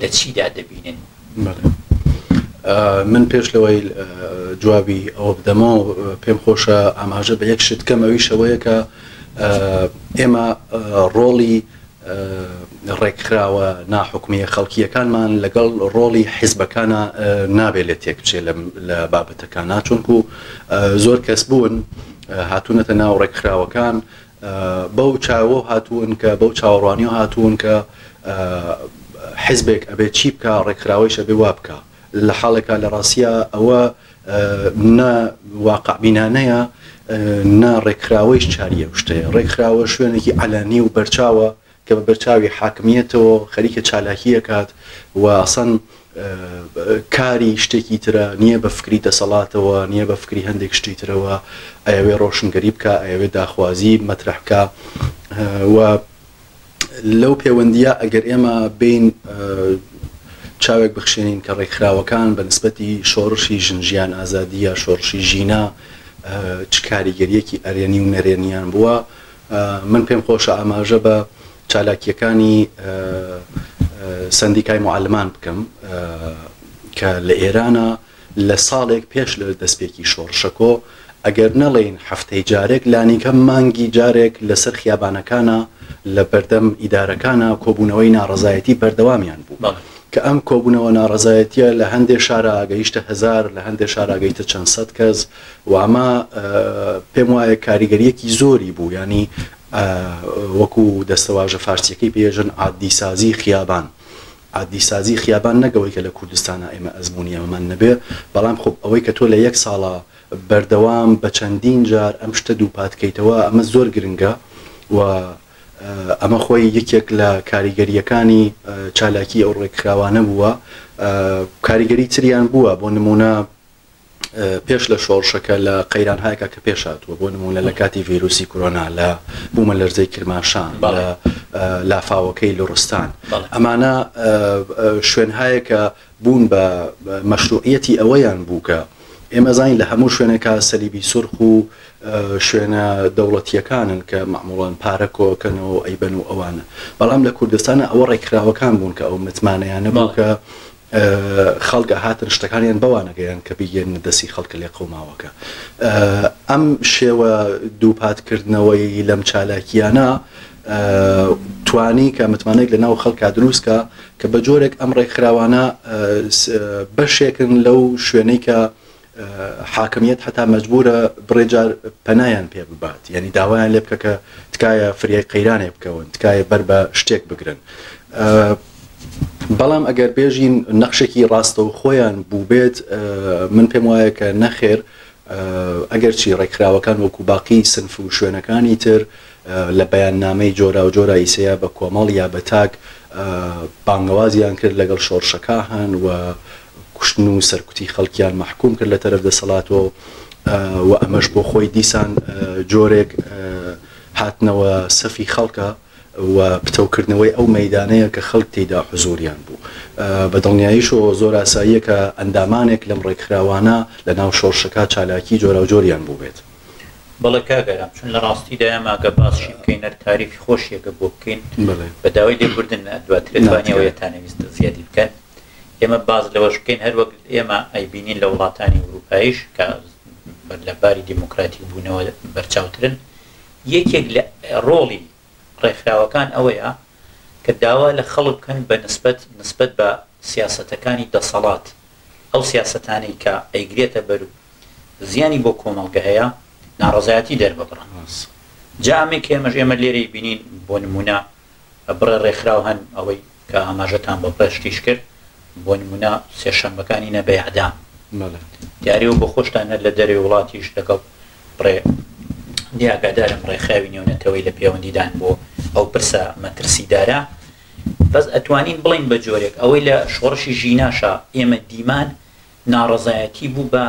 لە چیدا دەبینن؟ بەڵێ. من پێش لەوەی جوابی ئەوە بدەمەوە پێم خۆشە ئاماژە بە یەک شت کەم ئەویش ئەوەیە کە ئێمە ڕۆڵی ڕێکخراوە ناحکومیە خەڵکییەکانمان لەگەڵ ڕۆڵی حیزبەکانە نابێ لێ تێک بچێ لە بابەتەکانە چونکو زۆر کەس بوون هاتوونەتە ناو ڕێکخراوەکان بەو چاوە هاتوون کە بەو چاوەڕوانیەوە هاتوون کە حیزبێک ئەبێ چی بکا ڕێکخراوەیش ئەبێ وا بکا لە حاڵێکا لە ڕاستیا ئەوە نە واقعبینانەیە نە ڕێکخراوەیش چاری ئەو شتەیە ڕێکخراوە شوێنێکی عەلەنی و بەرچاوە کە بە بەرچاوی حاکمیەتەوە خەریکە چالاکی ئەکات و ئەسەن کاری شتێکی ترە نییە بە فکری دەسەڵاتەوە نییە بە فکری هەندێک شتی ترەوە ئەیەوێ ڕۆشنگەری بکا ئەیەوێ داخوازی مەترح بکا و لەو پەیوەندیە ئەگەر ئێمە بین چاوێک بخشێنین کە ڕێکخراوەکان بە نسبەتی شۆڕشی ژن ژیان ئازادی یا شۆڕشی ژینا چ کاریگەریەکی ئەرێنی و نەرێنیان بووە من پێم خۆشە ئاماژە بە چالاکییەکانی سەندیکای موعەلمان بکەم کە لە ئێرانە لە ساڵێک پێش لە دەستپێکی شۆڕشەکۆ ئەگەر نەڵێین هەفتەی جارێک لانیکەم مانگی جارێک لەسەر خیابانەکانە لە بەردەم ئیدارەکانە کۆبوونەوەی ناڕەزایەتی بەردەوامیان بوو کە ئەم کۆبوونەوە ناڕەزایەتیە لە هەندێ شارا گەیشتە هەزار لە هەندێ شارا گەیتە چەند سەد کەس و ئەمە پێم وایە کاریگەریەکی زۆری بوو ینی وەکو دەستەواژە فارسیەکەی پێژن عادیسازی خیابان عادیسازی خیابان نەگەوەی کە لە کوردستانە ئێمە ئەزمموونی ئەمەمان نەبێ بەڵام خۆ ئەوەی کە تۆ لە یەک ساڵە بەردەوام بە چەندین جار ئەم شتە دووپاتکەیتەوە ئەمە زۆر گرنگە و ئەمە خۆی یەکێک لە کاریگەرییەکانی چالاکی ئەو ڕێکخراوانە بووە کاریگەری تریان بووە بۆ نمونە پێش لە شۆڕشەکە لە قەیرانهایەکە کە پێش هاتووە بۆ نمونە لە کاتی ڤیروسی کۆرۆنا لە بوومە لەرزەی کرماشان لە لافاوەکەی لوڕستان ئەمانە شوێنهایەکە بوون بە مەشروعیەتی ئەوەیان بوو کە ئێمە زانین لە هەموو شوێنێکا سەلیبی سورخ و شوێنە دەوڵەتیەکانن کە مەعموڵەن پارە کۆکەنەوە و ئەیبەن و ئەوانە بەڵام لە کوردستانە ئەوە ڕێکخراوەکان بوون کە ئەو متمانەیانە بوو کە خەڵک ئەهاتن شتەکانیان بەوانەگەیان کە بیگەێننە دەستی خەڵکە لێقەوماوەکە ئەم شێوە دووپاتکردنەوەی لەم چالاکیانە توانی کە متمانەیەک لە ناو خەڵکا دروست کا کە بە جۆرێک ئەم ڕێکخراوانە بەشێکن لەو شوێنەی کە حاکمیت حتا مەجبورە بڕێ جار پەنایان پێ ببات یعنی داوایان لێ بکە کە تکایە فریای قەیرانێک بکەون تکایە بەر بە شتێک بگرن بەڵام ئەگەر بێژین نەخشێکی ڕاستە و خۆیان بووبێت من پێم وایە کە نەخێر ئەگەرچی ڕێکخراوەکان وەکو باقی سنف و شوێنەکانی تر لە بەیاننامەی جۆراوجۆرا ئیسەیا بە کۆمەڵ یا بە تاک بانگەوازیان کرد لەگەڵ شۆڕشەکا هەن و کوشتن و سەرکوتی خەڵکیان مەحکوم کرد لە تەرەف دەسەڵاتەوە و ئەمەش بۆ خۆی دیسان جۆرێک هاتنەوە سەفی خەڵکە. و پتەوکردنەوەی ئەو مەیدانەیە کە خەڵک تێیدا حزووریان بوو. بە دڵنیاییشەوە زۆر ئاساییە کە ئەندامانێک لەم ڕێکخراوانە لە ناو شۆڕشەکە چالاکیی جۆراوجۆریان بووبێت. بەڵێ کاک ئارام، چون لە ڕاستیدا ئێمە ئەگەر باسشی بکەین هەر تاریفی خۆشی ئەگەر بۆ بکەین، بە داوای لێبوردن دواتر ئەتوانی ئەوەی ئەتانەویست زیادی بکەن. ئێمە باس لەوەش بکەین هەر وەک ئێمە ئەیبینین لە وڵاتانی ئورووپاییش کە لە باری دێموکراتیک بوونەوە بەرچاوترن، یەکێک لە ڕۆڵی ڕێکخراوەکان ئەوەیە کە داوا لە خەڵک بکەن بە نسبەت نسبەت بە سیاسەتەکانی دەسەڵات ئەو سیاسەتانەی کە ئەیگرێتە بەر و زیانی بۆ کۆمەڵگە هەیە ناڕەزایەتی دەرببڕن. جا ئەمەی کە ئێمەش ئێمە لێرەی بینین بۆ نموونە بڕێ ڕێکخراو هەن ئەوەی کە ئاماژەتان بە بڕێ شتیش کرد بۆ نموونە سێشەممەکانی نە بە ئیعدام دیارە و بۆ خۆشتان هەر لە دەرەوەی وڵاتیش لەگەڵ بڕێ دی ئاگادارم ڕێکخراوی نێونەتەوەی لە پێوەندیدان بۆ ئەو پرسە مەترسیدارە بەس ئەتوانین بڵێین بە جۆرێک ئەوەی لە شۆڕشی ژیناشا ئێمە دیمان ناڕەزایەتی بوو بە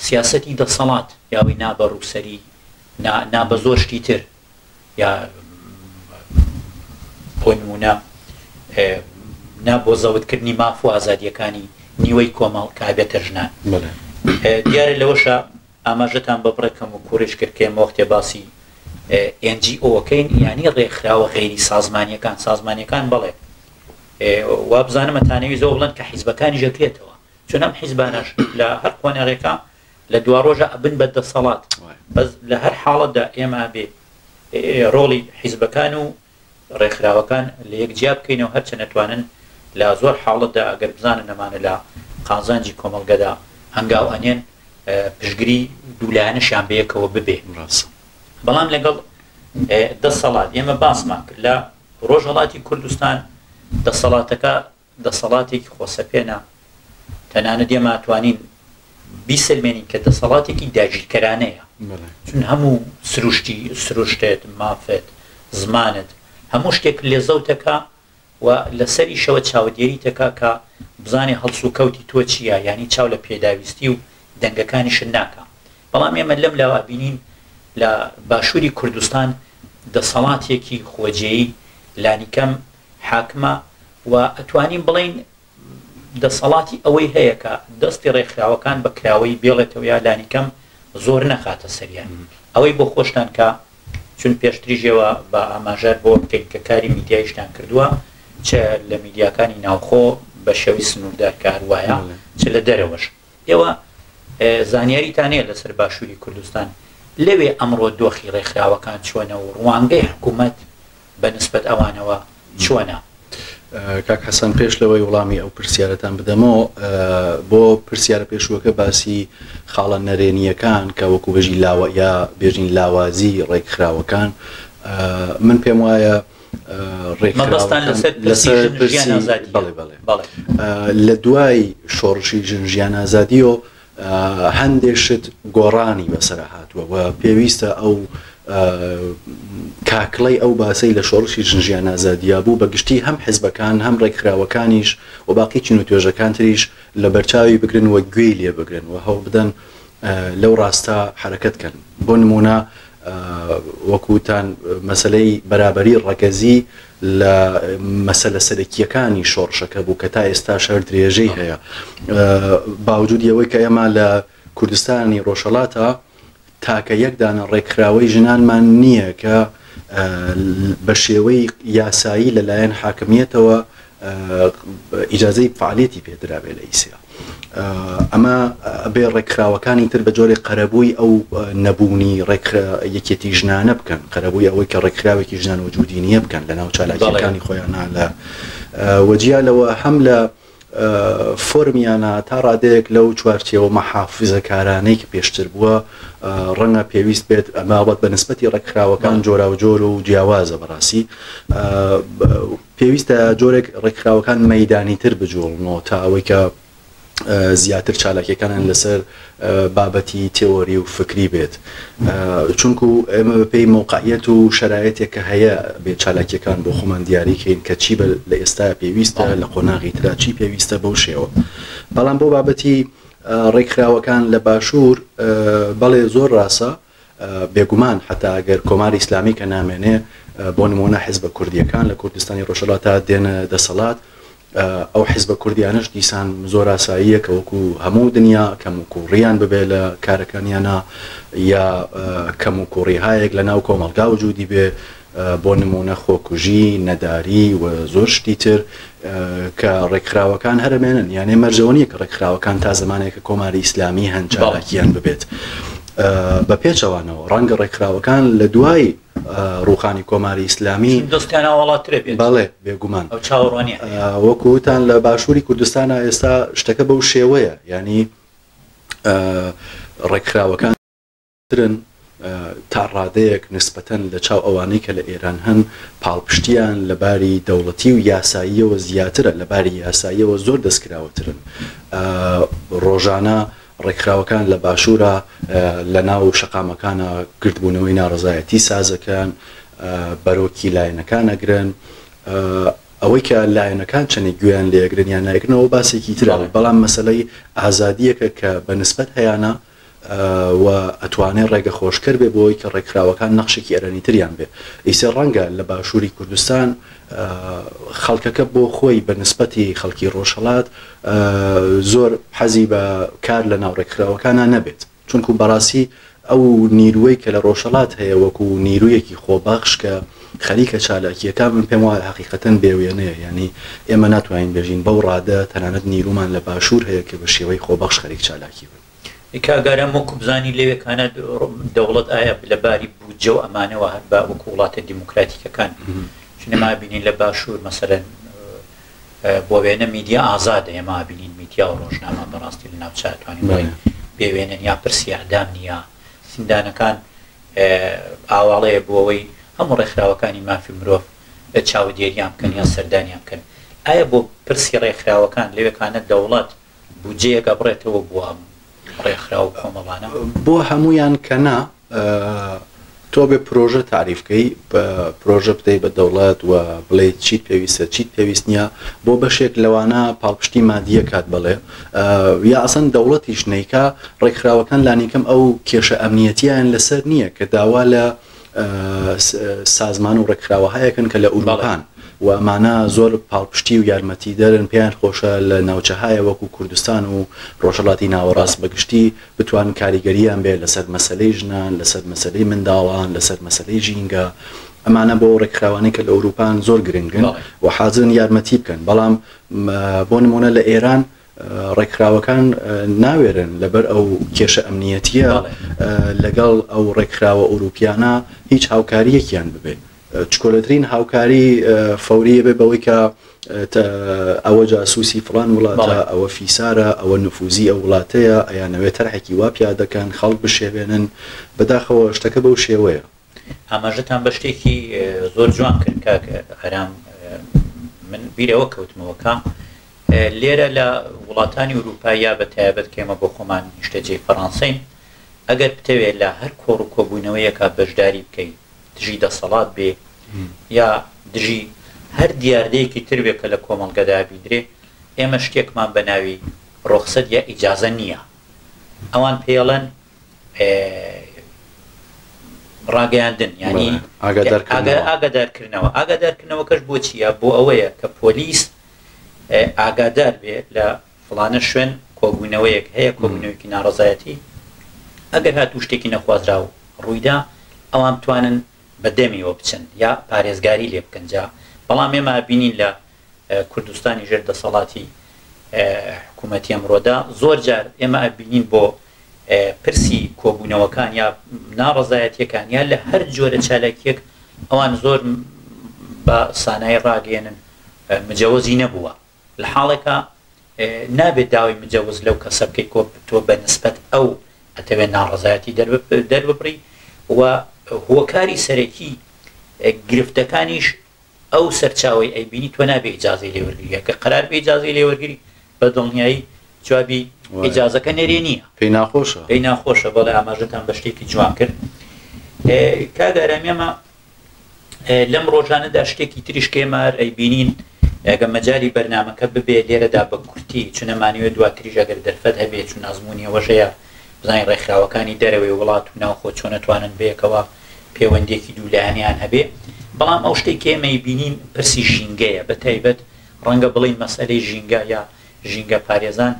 سیاسەتی دەسەڵات یاوەی نا بە ڕووسەری نا نا بە زۆر شتی تر یا بۆ نموونە نا بۆ زەوتکردنی ماف و ئازادییەکانی نیوەی کۆمەڵ کە ئەبێتە ژنان. دیارە لەوەشا ئاماژەتان بە بڕێک کەموکوڕیش کرد کە ئێمە وەختێ باسی ئێن جی ئۆ ئەکەین یانی ڕێکخراوە غەیری سازمانییەکان، سازمانییەکان بەڵێ وابزانم ئەتانەوی زۆر بڵێن کە حیزبەکانیش ئەکرێتەوە چون ئەم حیزبانەش لە هەر قۆناغێکا لە دواڕۆژا ئەبن بە دەسەڵات بەس لە هەر حاڵەتدا ئێمە ئەبێ ڕۆڵی حیزبەکان و ڕێکخراوەکان لە یەک جیا بکەینەوە هەرچەند ئەتوانن لە زۆر حاڵەتدا ئەگەر بزانن ئەمانە لە قازانجی کۆمەڵگەدا هەنگاو ئەنێن پشتگری دوولایەنەشیان بەیەکەوە ببێ بەڵام لەگەڵ دەسەڵات ئێمە باسمان کرد لە ڕۆژهەڵاتی کوردستان دەسەڵاتەکە دەسەڵاتێکی خۆسەپێنە، تەنانەت ئێمە ئەتوانین بیسەلمێنین کە دەسەڵاتێکی داگیرکەرانەیە، چون هەموو سروشتی سروشتت، مافت، زمانت، هەموو شتێک لێ زەوتەکا و لەسەریشەوە چاودێریتەکا کە بزانێ هەڵسوکەوتی تۆ چییە، یانی چاو لە پێداویستی و دەنگەکانیشت ناکا. بەڵام ئێمە لەم لاوە ئەبینین لە باشووری کوردستان دەسەڵاتێکی خۆجێی لانیکەم حاکمە و ئەتوانین بڵێین دەسەڵاتی ئەوەی هەیە کە دەستی ڕێکخراوەکان بە کراوەیی بێڵێتەوە یا لانیکەم زۆر نەخاتە سەریان. ئەوەی بۆ خۆشتان کە چون پێشتریش ئێوە بە ئاماژە بەوە بکەین کە کاری میدیاییشتان کردووە چ لە میدیاکانی ناوخۆ بە شێوەی سنووردار کە هەر وایە چ لە دەرەوەش ئێوە زانیاریتان هەیە لەسەر باشووری کوردستان لەوێ ئەمڕۆ دۆخی ڕێکخراوەکان چۆنە و ڕوانگەی حکوومەت بە نسبەت ئەوانەوە چۆنە؟ کاک حەسەن پێش لەوەی وڵامی ئەو پرسیارەتان بدەمەوە بۆ پرسیارە پێشووەکە باسی خاڵە نەرێنییەکان کە وەکو بێژی لاوە یا بێژین لاوازی ڕێکخراوەکان من پێم وایە مەبەستان لەسەر پرسی ژن ژیان ئازادی بەڵێ بەڵێ لە دوای شۆڕشی ژن ژیان ئازادیەوە هەندێ شت گۆڕانی بەسەرا هاتووە و پێویستە ئەو کاکڵەی ئەو باسەی لە شۆڕشی ژن ژیان ئازادییا بوو بە گشتی هەم حزبەکان هەم ڕێکخراوەکانیش و باقی چین و توێژەکان تریش لە بەرچاوی بگرن و گوێی لێ بگرن و هەوڵ بدەن لەو ڕاستە حەرەکەت کەن بۆ نموونە وەکو وتان مەسەلەی بەرابەری ڕەگەزی لە مەسەلە سەرەکییەکانی شۆڕشەکە بوو کە تا ئێستاش هەر درێژەی هەیە باوجودی ئەوەی کە ئێمە لە کوردستانی ڕۆژهەڵاتە تاکە یەک دانە ڕێکخراوەی ژنانمان نییە کە بە شێوەی یاسایی لەلایەن حاکمیەتەوە ئیجازەی فعالیەتی پێدرابێ لە ئیسیا ئەمە ئەبێ ڕێکخراوەکانی تر بە جۆرێک قەرەبووی ئەو نەبوونی یەکێتی ژنانە بکەن قەرەبووی ئەوەی کە ڕێکخراوێکی ژنان وجودی نییە بکەن لە ناو چالاکیەکانی خۆیانە لە وەجیا لەوە هەم لە فۆرمیانە تا ڕادەیەک لەو چوارچێوە مەحافزەکارانەی کە پێشتر بووە ڕەنگە پێویست بێت ئەمە ئەڵبەت بە نسبەتی ڕێکخراوەکان جۆراوجۆر و جیاوازە بەڕاستی پێویستە جۆرێک ڕێکخراوەکان مەیدانیتر بجوڵنەوە تا ئەوەی کە زیاتر چالاکیەکانیان لەسەر بابەتی تێۆری و فکری بێت چونکو ئێمە بەپێی مەوقعیەت و شەرایەتێک کە هەیە بێ چالاکیەکان بۆ خۆمان دیاریکەین کە چی لە ئێستا پێویستە لە قۆناغی ترا چی پێویستە بەو شێوە بەڵام بۆ بابەتی ڕێکخراوەکان لە باشوور بەڵێ زۆر ڕاستە. بێگومان حەتا ئەگەر کۆماری ئیسلامی کە نامێنێ بۆ نموونە حیزبە کوردییەکان لە کوردستانی ڕۆژهەڵاتا دێنە دەسەڵات، ئەو حیزبە کوردیانەش دیسان زۆر ئاساییە کە وەکو هەموو دنیا کەموکووڕییان ببێ لە کارەکانیانا یا کەموکووڕیهایەک لە ناو کۆمەڵگا وجوودی بێ بۆ نموونە خۆکوژی، نەداری و زۆر شتی تر کە ڕێکخراوەکان هەر ئەمێنن. یانێ مەرج ئەوە نییە کە ڕێکخراوەکان تا زەمانێک کە کۆماری ئیسلامی هەن چالاکییان ببێت. بە پێچەوانەوە ڕەنگە ڕێکخراوەکان لە دوای ڕووخانی کۆماری ئیسلامی چون دەستیان ئاوەڵاترە بێت. بەڵێ بێگومان. ئەو چاوەڕوانییە هەیە. وەکوو وتان لە باشووری کوردستانا ئێستا شتەکە بەو شێوەیە یانی ڕێکخراوەکان ترن، تا ڕادەیەک نسبەتەن لە چاو ئەوانەی کە لە ئێران هەن پاڵپشتییان لە باری دەوڵەتی و یاساییەوە زیاترە، لە باری یاساییەوە زۆر دەستکراوەترن. ڕۆژانە ڕێکخراوەکان لە باشوورا لە ناو شەقامەکانا گردبوونەوەی ناڕەزایەتی سازەکەن، بەرۆکی لایەنەکان ئەگرن. ئەوەی کە لایەنەکان چەندێک گوێیان لێ ئەگرن یان نایگرن ئەوە باسێکی ترە، بەڵام مەسەلەی ئازادییەکە کە بە نسبەت هەیانە و ئەتوانێ ڕێگە خۆشکەر بێ بۆ ئەوەی کە ڕێکخراوەکان نەخشێکی ئەرێنیتریان بێ. ئیسە ڕەنگە لە باشووری کوردستان خەڵکەکە بۆ خۆی بە نسبەتی خەڵکی ڕۆژهەڵات زۆر حەزی بە کار لە ناو ڕێکخراوەکانا نەبێت. چونکوو بەڕاستی ئەو نیرووەی کە لە ڕۆژهەڵات هەیە وەکوو نیروویەکی خۆبەخش کە خەریکە چالاکییەکان من پێم وایە هەقیقەتەن بێ وێنەیە. یانی ئێمە ناتوانین بێژین بەو ڕادە تەنانەت نیروومان لە باشوور هەیە کە بە شێوەی خۆبەخش خەریک چالاکی بن. کاک ئارام وەکو بزانی لەوێکانە دەوڵەت ئایا لە باری بودجە و ئەمانەوە هەر بە وەکو وڵاتە دیموکراتیکەکان چون ئێمە بینین لە باشوور مەسەلەن بۆ وێنە میدیا ئازادە ئێمە بینین میدیا و ڕۆژنامە بەڕاستی لە ناوچە توانین بڵێین بێ وێنەن یا پرسی ئەعدام نییە زیندانەکان ئاواڵەیە بۆ ئەوەی هەموو ڕێکخراوەکانی مافی مرۆڤ چاودێریان بکەن یان سەردانیان بکەن ئایا بۆ پرسی ڕێکخراوەکان لەوێکانە دەوڵەت بودجەیەک ئەبڕێتەوە بۆ ئەم ڕێکخراو و کۆمەڵانە؟ بۆ هەموویان کە نا، تۆ بێ پرۆژە تاریف کەی، پرۆژە بدەی بە دەوڵەت و بڵێی چیت پێویستە چیت پێویست نییە، بۆ بەشێک لەوانە پاڵپشتی مادییە کات بەڵێ، یا ئەسەن دەوڵەتیش نەیکا، ڕێکخراوەکان لانیکەم ئەو کێشە ئەمنیەتییان لەسەر نییە کە داوا لە سازمان و ڕێکخراوەهایەکن کە لە ئوروپان و ئەمانە زۆر پاڵپشتی و یارمەتیدەرن پێیان خۆشە لە ناوچەهایە وەکو کوردستان و ڕۆژهەڵاتی ناوەڕاست بەگشتی بتوانن کاریگەریان بێ لەسەر مەسەلەی ژنان لەسەر مەسەلەی منداڵان لەسەر مەسەلەی ژینگە ئەمانە بۆ ڕێکخراوانەی کە لە ئوروپان زۆر گرنگن و حازرن یارمەتی بکەن بەڵام بۆ نمونە لە ئێران ڕێکخراوەکان ناوێرن لەبەر ئەو کێشە ئەمنیەتیە لەگەڵ ئەو ڕێکخراوە ئەوروپیانە هیچ هاوکاریەکیان ببێ چکۆلەترین هاوکاری فەوریە بێ بەوەی کە ئەوە جاسوسی فڵان وڵاتە ئەوە فیسارە ئەوە نفوزی ئەو وڵاتەیە ئەیانەوێت تەرحێکی وا پیادەکەن خەڵک بشێوێنن بەداخەوە شتەکە بەو شێوەیە. ئاماژەتان بە شتێکی زۆر جوان کرد کاک ئارام من بیر ئەوە کەوتمەوە کە لێرە لە وڵاتانی ئورووپا یا بە تایبەت کە ئێمە بۆ خۆمان نیشتەجێی فەڕانسەین ئەگەر بتەوێ لە هەر کۆڕ و کۆبوونەوەیەکا بەشداری بکەی دژی دەسەڵات بێ یا دژی هەر دیاردەیەکی تر بێ کە لە کۆمەڵگەدا بینرێ ئێمە شتێکمان بە ناوی ڕوخسەت یا ئیجازە نییە ئەوان پێیەڵێن ڕاگەیاندن یانی ئاگادارکردنەوە ئاگادارکردنەوەکەش بۆ چییە بۆ ئەوەیە کە پۆلیس ئاگادار بێ لە فڵانە شوێن کۆبوونەوەیەک هەیە کۆبوونەوەیەکی ناڕەزایەتی ئەگەر هاتوو شتێکی نەخوازراو ڕوویدا ئەوان بتوانن بە دەمیەوە بچن یا پارێزگاری لێ بکەن جا بەڵام ئێمە بینین لە کوردستانی ژێر دەسەڵاتی حکوومەتی ئەمڕۆدا زۆر جار ئێمە ئەبینین بۆ پرسی کۆبوونەوەکان یا ناڕەزایەتیەکان یا لە هەر جۆرە چالاکیەک ئەوان زۆر بە سانایی ڕاگەیەنن مجەوەزی نەبووە لە حاڵێکا نابێت داوای مجەوز لەو کەسە بکەیت کۆ تۆ بە نسبەت ئەو ئەتەوێت ناڕەزایەتی دەرببڕی و هۆکاری سەرەکی گرفتەکانیش ئەو سەرچاوەی ئەیبینی تۆ نابێ ئیجازەی لێ وەرگری ئەگەر قەرار بێ ئیجازەی لێ وەرگری بە دڵنیایی جوابی ئیجازەکە نەرێنیە. پێی ناخۆشە. پێی ناخۆشە بەڵێ ئاماژەتان بە شتێکی جوان کرد کاک ئارام ئێمە لەم ڕۆژانەدا شتێکی تریش کە ئێمە هەر ئەیبینین ئەگە مەجالی بەرنامەکە ببێ لێرەدا بە کورتی چونە مانەوێ دواتریش ئەگەر دەرفەت هەبێ چون ئەزموونی ئەوەش هەیە. بزانین ڕێکخراوەکانی دەرەوەی وڵات و ناوخۆ چۆن ئەتوانن بەیەکەوە پێوەندیەکی دوولایەنەیان هەبێ، بەڵام ئەو شتەی کە ئێمە ئەیبینین پرسی ژینگەیە، بە تایبەت ڕەنگە بڵێین مەسئەلەی ژینگە یا ژینگە پارێزان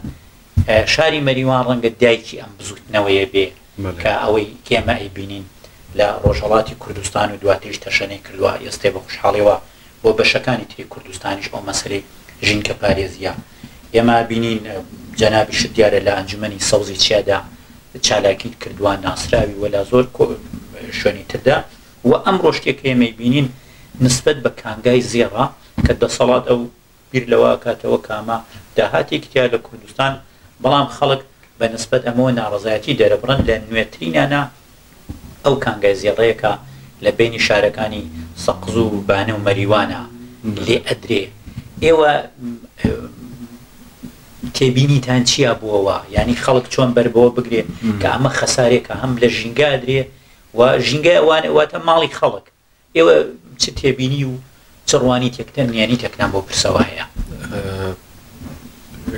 شاری مەریوان ڕەنگە دایکی ئەم بزووتنەوەیە بێ کە ئەوەی کە ئێمە ئەیبینین لە ڕۆژهەڵاتی کوردستان و دواتریش تەشەنەی کردووە ئێستێ بە خوشحاڵیەوە بۆ بەشەکانی تری کوردستانیش ئەو مەسەلەی ژینگە پارێزیە ئێمە بینین جەنابیشت دیارە لە ئەنجومەنی سەوزی چیادا چالاکیت کردووە ناسراوی وە لە زۆر شوێنی تردا و ئەمڕۆ شتێک کە ئێمەی بینین نسبەت بە کانگای زێڕە کە دەسەڵات ئەو بیر لەوە ئەکاتەوە کە ئەمە داهاتێکی تیا لە کوردستان، بەڵام خەڵک بە نسبەت ئەمەوە ناڕەزایەتی دەرەبڕن، لە نوێترینانا ئەو کانگای زێڕەیە کە لە بەینی شارەکانی سەقز و بانە و مەریوانە لێ ئەدرێ. ئێوە تێبینیتان چییە بۆوە؟ یانی خەڵک چۆن بەر بەوە بگرێ کە ئەمە خەسارێکە هەم لە ژینگە ئەدرێ و ژینگە واتە ماڵی خەڵک، ئێوە چ تێبینی و چ ڕوانیتێکتان نیانیتێکتان بۆ پرسەوە هەیە؟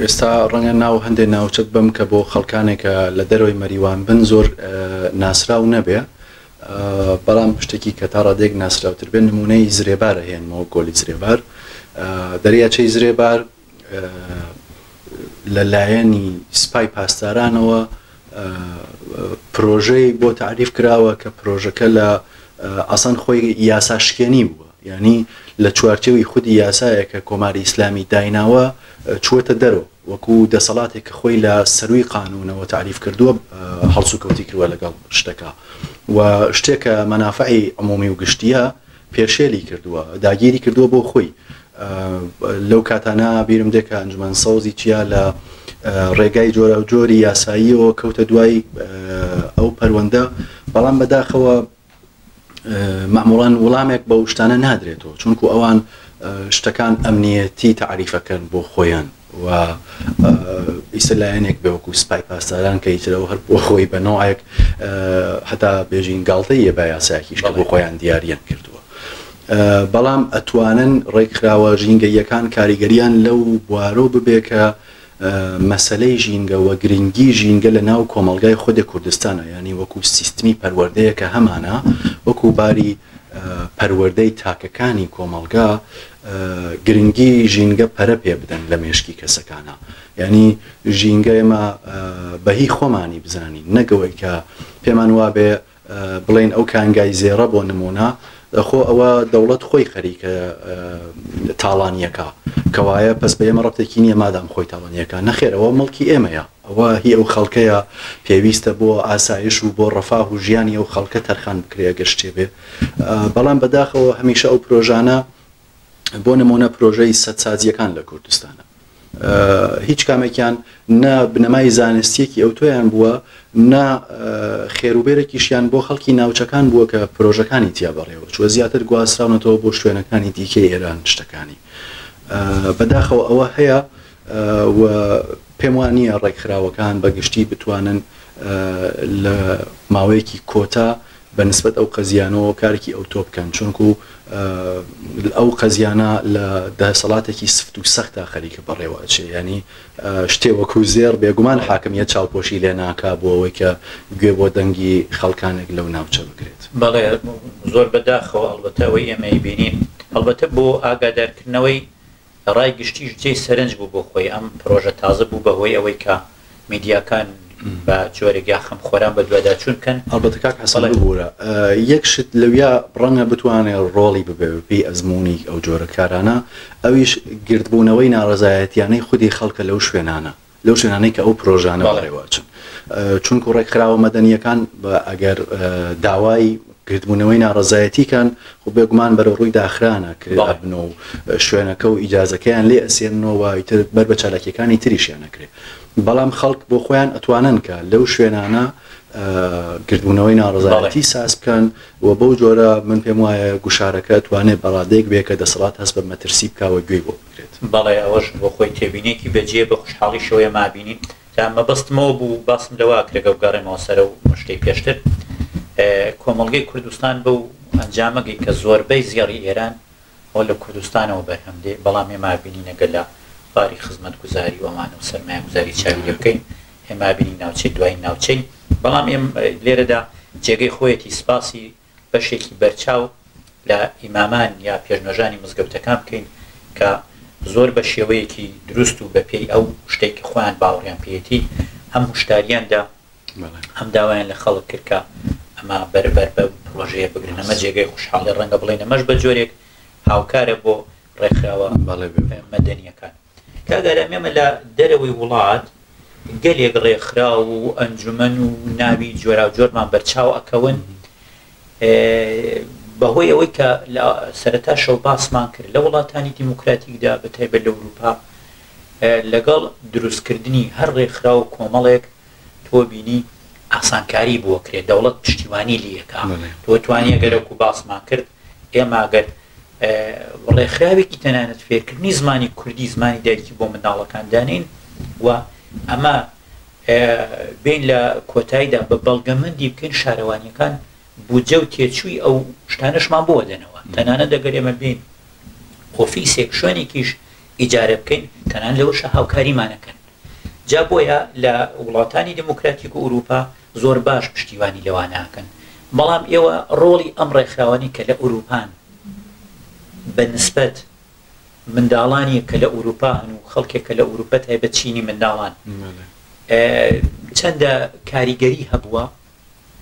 ئێستا ڕەنگە ناو هەندێک ناوچەت بم کە بۆ خەڵکانێکە لە دەرەوەی مەریوان بن زۆر ناسراو نەبێ بەڵام شتێکی کە تا ڕادەیەک ناسراوتر بێ نمونەی زرێبارە هێنمەوە گۆلی زرێبار دەریاچەی زرێبار لە لایەنی سپای پاسدارانەوە پرۆژەی بۆ تەعریف کراوە کە پرۆژەکە لە ئاسان خۆی یاسا شکێنی بووە یعنی لە چوارچێوی خودی یاسایە کە کۆماری ئیسلامی دایناوە چووەتە دەرەوە وەکو دەسەڵاتێک کە خۆی لە سەروی قانونەوە تعریف کردووە هەڵسوکەوتی کردووە لەگەڵ شتەکە و شتێکە مەنافعی عمومی و گشتیە پێشێلی کردووە، داگیری کردووە بۆ خۆی. لەو کاتانە بیرم دێ کە ئەنجومەن سەوزی چیا لە ڕێگای جۆراوجۆری یاساییەوە کەوتە دوای ئەو پەروەندە، بەڵام بەداخەوە مەعموڵەن وڵامێک بەو شتانە نادرێتەوە، چونکو ئەوان شتەکان ئەمنیەتی تەعریفەکەن بۆ خۆیان. و ئیستا لایەنێک بێ وەکو سپای پاسداران کە ئیتر ئەو هەر بۆ خۆی بە نەوعێک هەتا بێژین گاڵتەیە بە یاسایەکیش کە بۆ خۆیان دیاریان کردووە بەڵام ئەتوانن ڕێکخراوە ژینگەییەکان کاریگەریان لەو بوارۆ ببێ کە مەسلەی ژینگە و گرنگی ژینگە لە ناو کۆمەڵگای خودی کوردستانە ینی وەکو سیستمی پەروەردەیە کە هەمانە وەکو باری پەروەردەی تاکەکانی کۆمەڵگا گرنگی ژینگە پەرە پێ بدەن لە مێشکی کەسەکانا یانی ژینگە ئێمە بە هی خۆمانی بزانین نەک ئەوەی کە پێمان وابێ بڵێین ئەو کانگای زێڕە بۆ نمونە خۆ ئەوە دەوڵەت خۆی خەریکە تاڵانیەکە کەوایە پس بە ئێمە ڕەبتێکی نییە مادام خۆی تاڵانیەکە نەخێر ئەوە مڵکی ئێمەیە ئەوە هی ئەو خەڵکەیە پێویستە بۆ ئاسایش و بۆ ڕەفاه و ژیانی ئەو خەڵکە تەرخان بکرێ ئەگەر شتێ بێ بەڵام بەداخەوە هەمیشە ئەو پرۆژانە بۆ نمونە پرۆژەی سەدسازیەکان لە کوردستانە هیچ کامێکیان نە بنەمای زانستیەکی ئەوتۆیان بووە نە خێروبێرێکیشیان بۆ خەڵکی ناوچەکان بووە کە پرۆژەکانی تیا بەڕێوە چوە زیاتر گواستراونەتەوە بۆ شوێنەکانی دیکەی ئێران شتەکانی بەداخەوە ئەوە هەیە و پێم وا نییە ڕێکخراوەکان بە گشتی بتوانن لە ماوەیەکی کۆتا بە نسبەت ئەو قەزیانەوە کارێکی ئەوتۆ بکەن چونکو ئەو قەزیانە لە دەسەڵاتێکی سفت و سەختا خەریکە بەڕێوە ئەچێ یانی شتێ وەکو زێڕ بێگومان حاکمیەت چاوپۆشی لێ ناکا بۆ ئەوەی کە گوێ بۆ دەنگی خەڵکانێک لەو ناوچە بگرێت. بەڵێ زۆر بەداخەوە ئەڵبەتە ئەوەی ئێمە ئەیبینین ئەڵبەتە بۆ ئاگادارکردنەوەی ڕای گشتیش جێی سەرنج بوو بۆ خۆی، ئەم پرۆژە تازە بوو بە هۆی ئەوەی کە میدیاکان بە جۆرێک یا خەمخۆران بەدواداچوون بکەن. ئەڵبەتە کاک حەسەن ببورە یەک شت لەویا ڕەنگە بتوانێ ڕۆڵی ببێ بە پێی ئەزموونی ئەو جۆرە کارانە ئەویش گردبوونەوەی ناڕەزایەتیانەی خودی خەڵکە لەو شوێنانە. لەو شوێنانەی کە ئەو پرۆژانە بەڕێوە ئەچن چونکو ڕێکخراوە مەدەنییەکان ئەگەر داوای گردبوونەوەی ناڕەزایەتی کەن خۆ بێگومان بەرەو ڕووی داخرانە ئەبن و شوێنەکە و ئیجازەکەیان لێ ئەسێننەوە ئیتر بەر بە چالاکیەکانی تریشیان ئەکرێ بەڵام خەڵک بۆ خۆیان ئەتوانن کە لەو شوێنانە گردبوونەوەی ناڕەزایەتی ساز بکەن و بەو جۆرە من پێم وایە گوشارەکە توانێت بەڕادەیەک بێ کە دەسەڵات هەست بە مەترسی بکا و گوێی بۆ بگرێت. بەڵێ ئەوەش بۆ خۆی تێبینیەکی بەجێیە بە خوشحاڵیشەوە ئێمە ئەبینین جا مەبەستم ئەوە بوو باسم لەوە ئەکرێ گەر بگەڕێمەوە سەر ئەو شتەی پێشتر کۆمەڵگەی کوردستان بەو ئەنجامە گەی کە زۆربەی زێڕی ئێران ئەوە لە کوردستانەوە بەرهەم دێ بەڵام ئێمە ئەبینین ئەگەر لە باری خزمەتگوزاری و ئەمانە و سەرمایەگوزاری چاوی لێ بکەین. ئێمە بینین ناوچەی دوایین ناوچەی بەڵام ئێم لێرەدا جێگەی خۆیەتی سپاسی بەشێکی بەرچاو لە ئیمامان یا پێشنوێژانی مزگەوتەکان بکەین کە زۆر بە شێوەیەکی دروست و بەپێی ئەو شتێک کە خۆیان باوەڕیان پێیەتی هەم هوشداریان دا هەم داوایان لە خەڵک کرد کە ئەمە بەر بەر بەم پرۆژەیە بگرن ئەمە جێگەی خوشحاڵی ڕەنگە بڵێین ئەمەش بە جۆرێک هاوکارە بۆ ڕێکخراوە مەدەنیەکان. کاک ئارام ئێمە لە دەرەوەی وڵات گەلێک ڕێکخراو و ئەنجومەن و ناوی جۆراوجۆرمان بەرچاو ئەکەون بەهۆی ئەوەی کە لە سەرەتاشەوە باسمان کرد لە وڵاتانی دیموکراتیکدا بە تایبەت لە ئەوروپا لەگەڵ دروستکردنی هەر ڕێکخراو و کۆمەڵێک تۆ بینی ئاسانکاری بۆ کرێت دەوڵەت پشتیوانی لەکە تۆ توانی ئەگەر وەکو باسمان کرد ئێمە گەر ڕێکخراوێکی تەنانەت فێرکردنی زمانی کوردی زمانی دایکی بۆ منداڵەکان دانین و ئەمە بین لە کۆتاییدا بە بەڵگەمەندی بکەین شارەوانیەکان بودجە و تێچووی ئەو شتانەشمان بۆ دەنەوە تەنانەت دەگەر ئێمە بین ئۆفیسێک شوێنێکیش ئیجارە بکەین تەنان لەوەشە هاوکاریمانەکەن جا بۆیە لە وڵاتانی دموکراتیک و ئوروپا زۆر باش پشتیوانی لەوانە ئەکەن بەڵام ئێوە ڕۆڵی ئەم ڕێکخراوانەی کە لە ئوروپان بە نسبەت منداڵانی کە لە ئوروپا هەن و خەڵکێک کە لە ئوروپە تایبەت چینی منداڵان چەندە کاریگەری هەبووە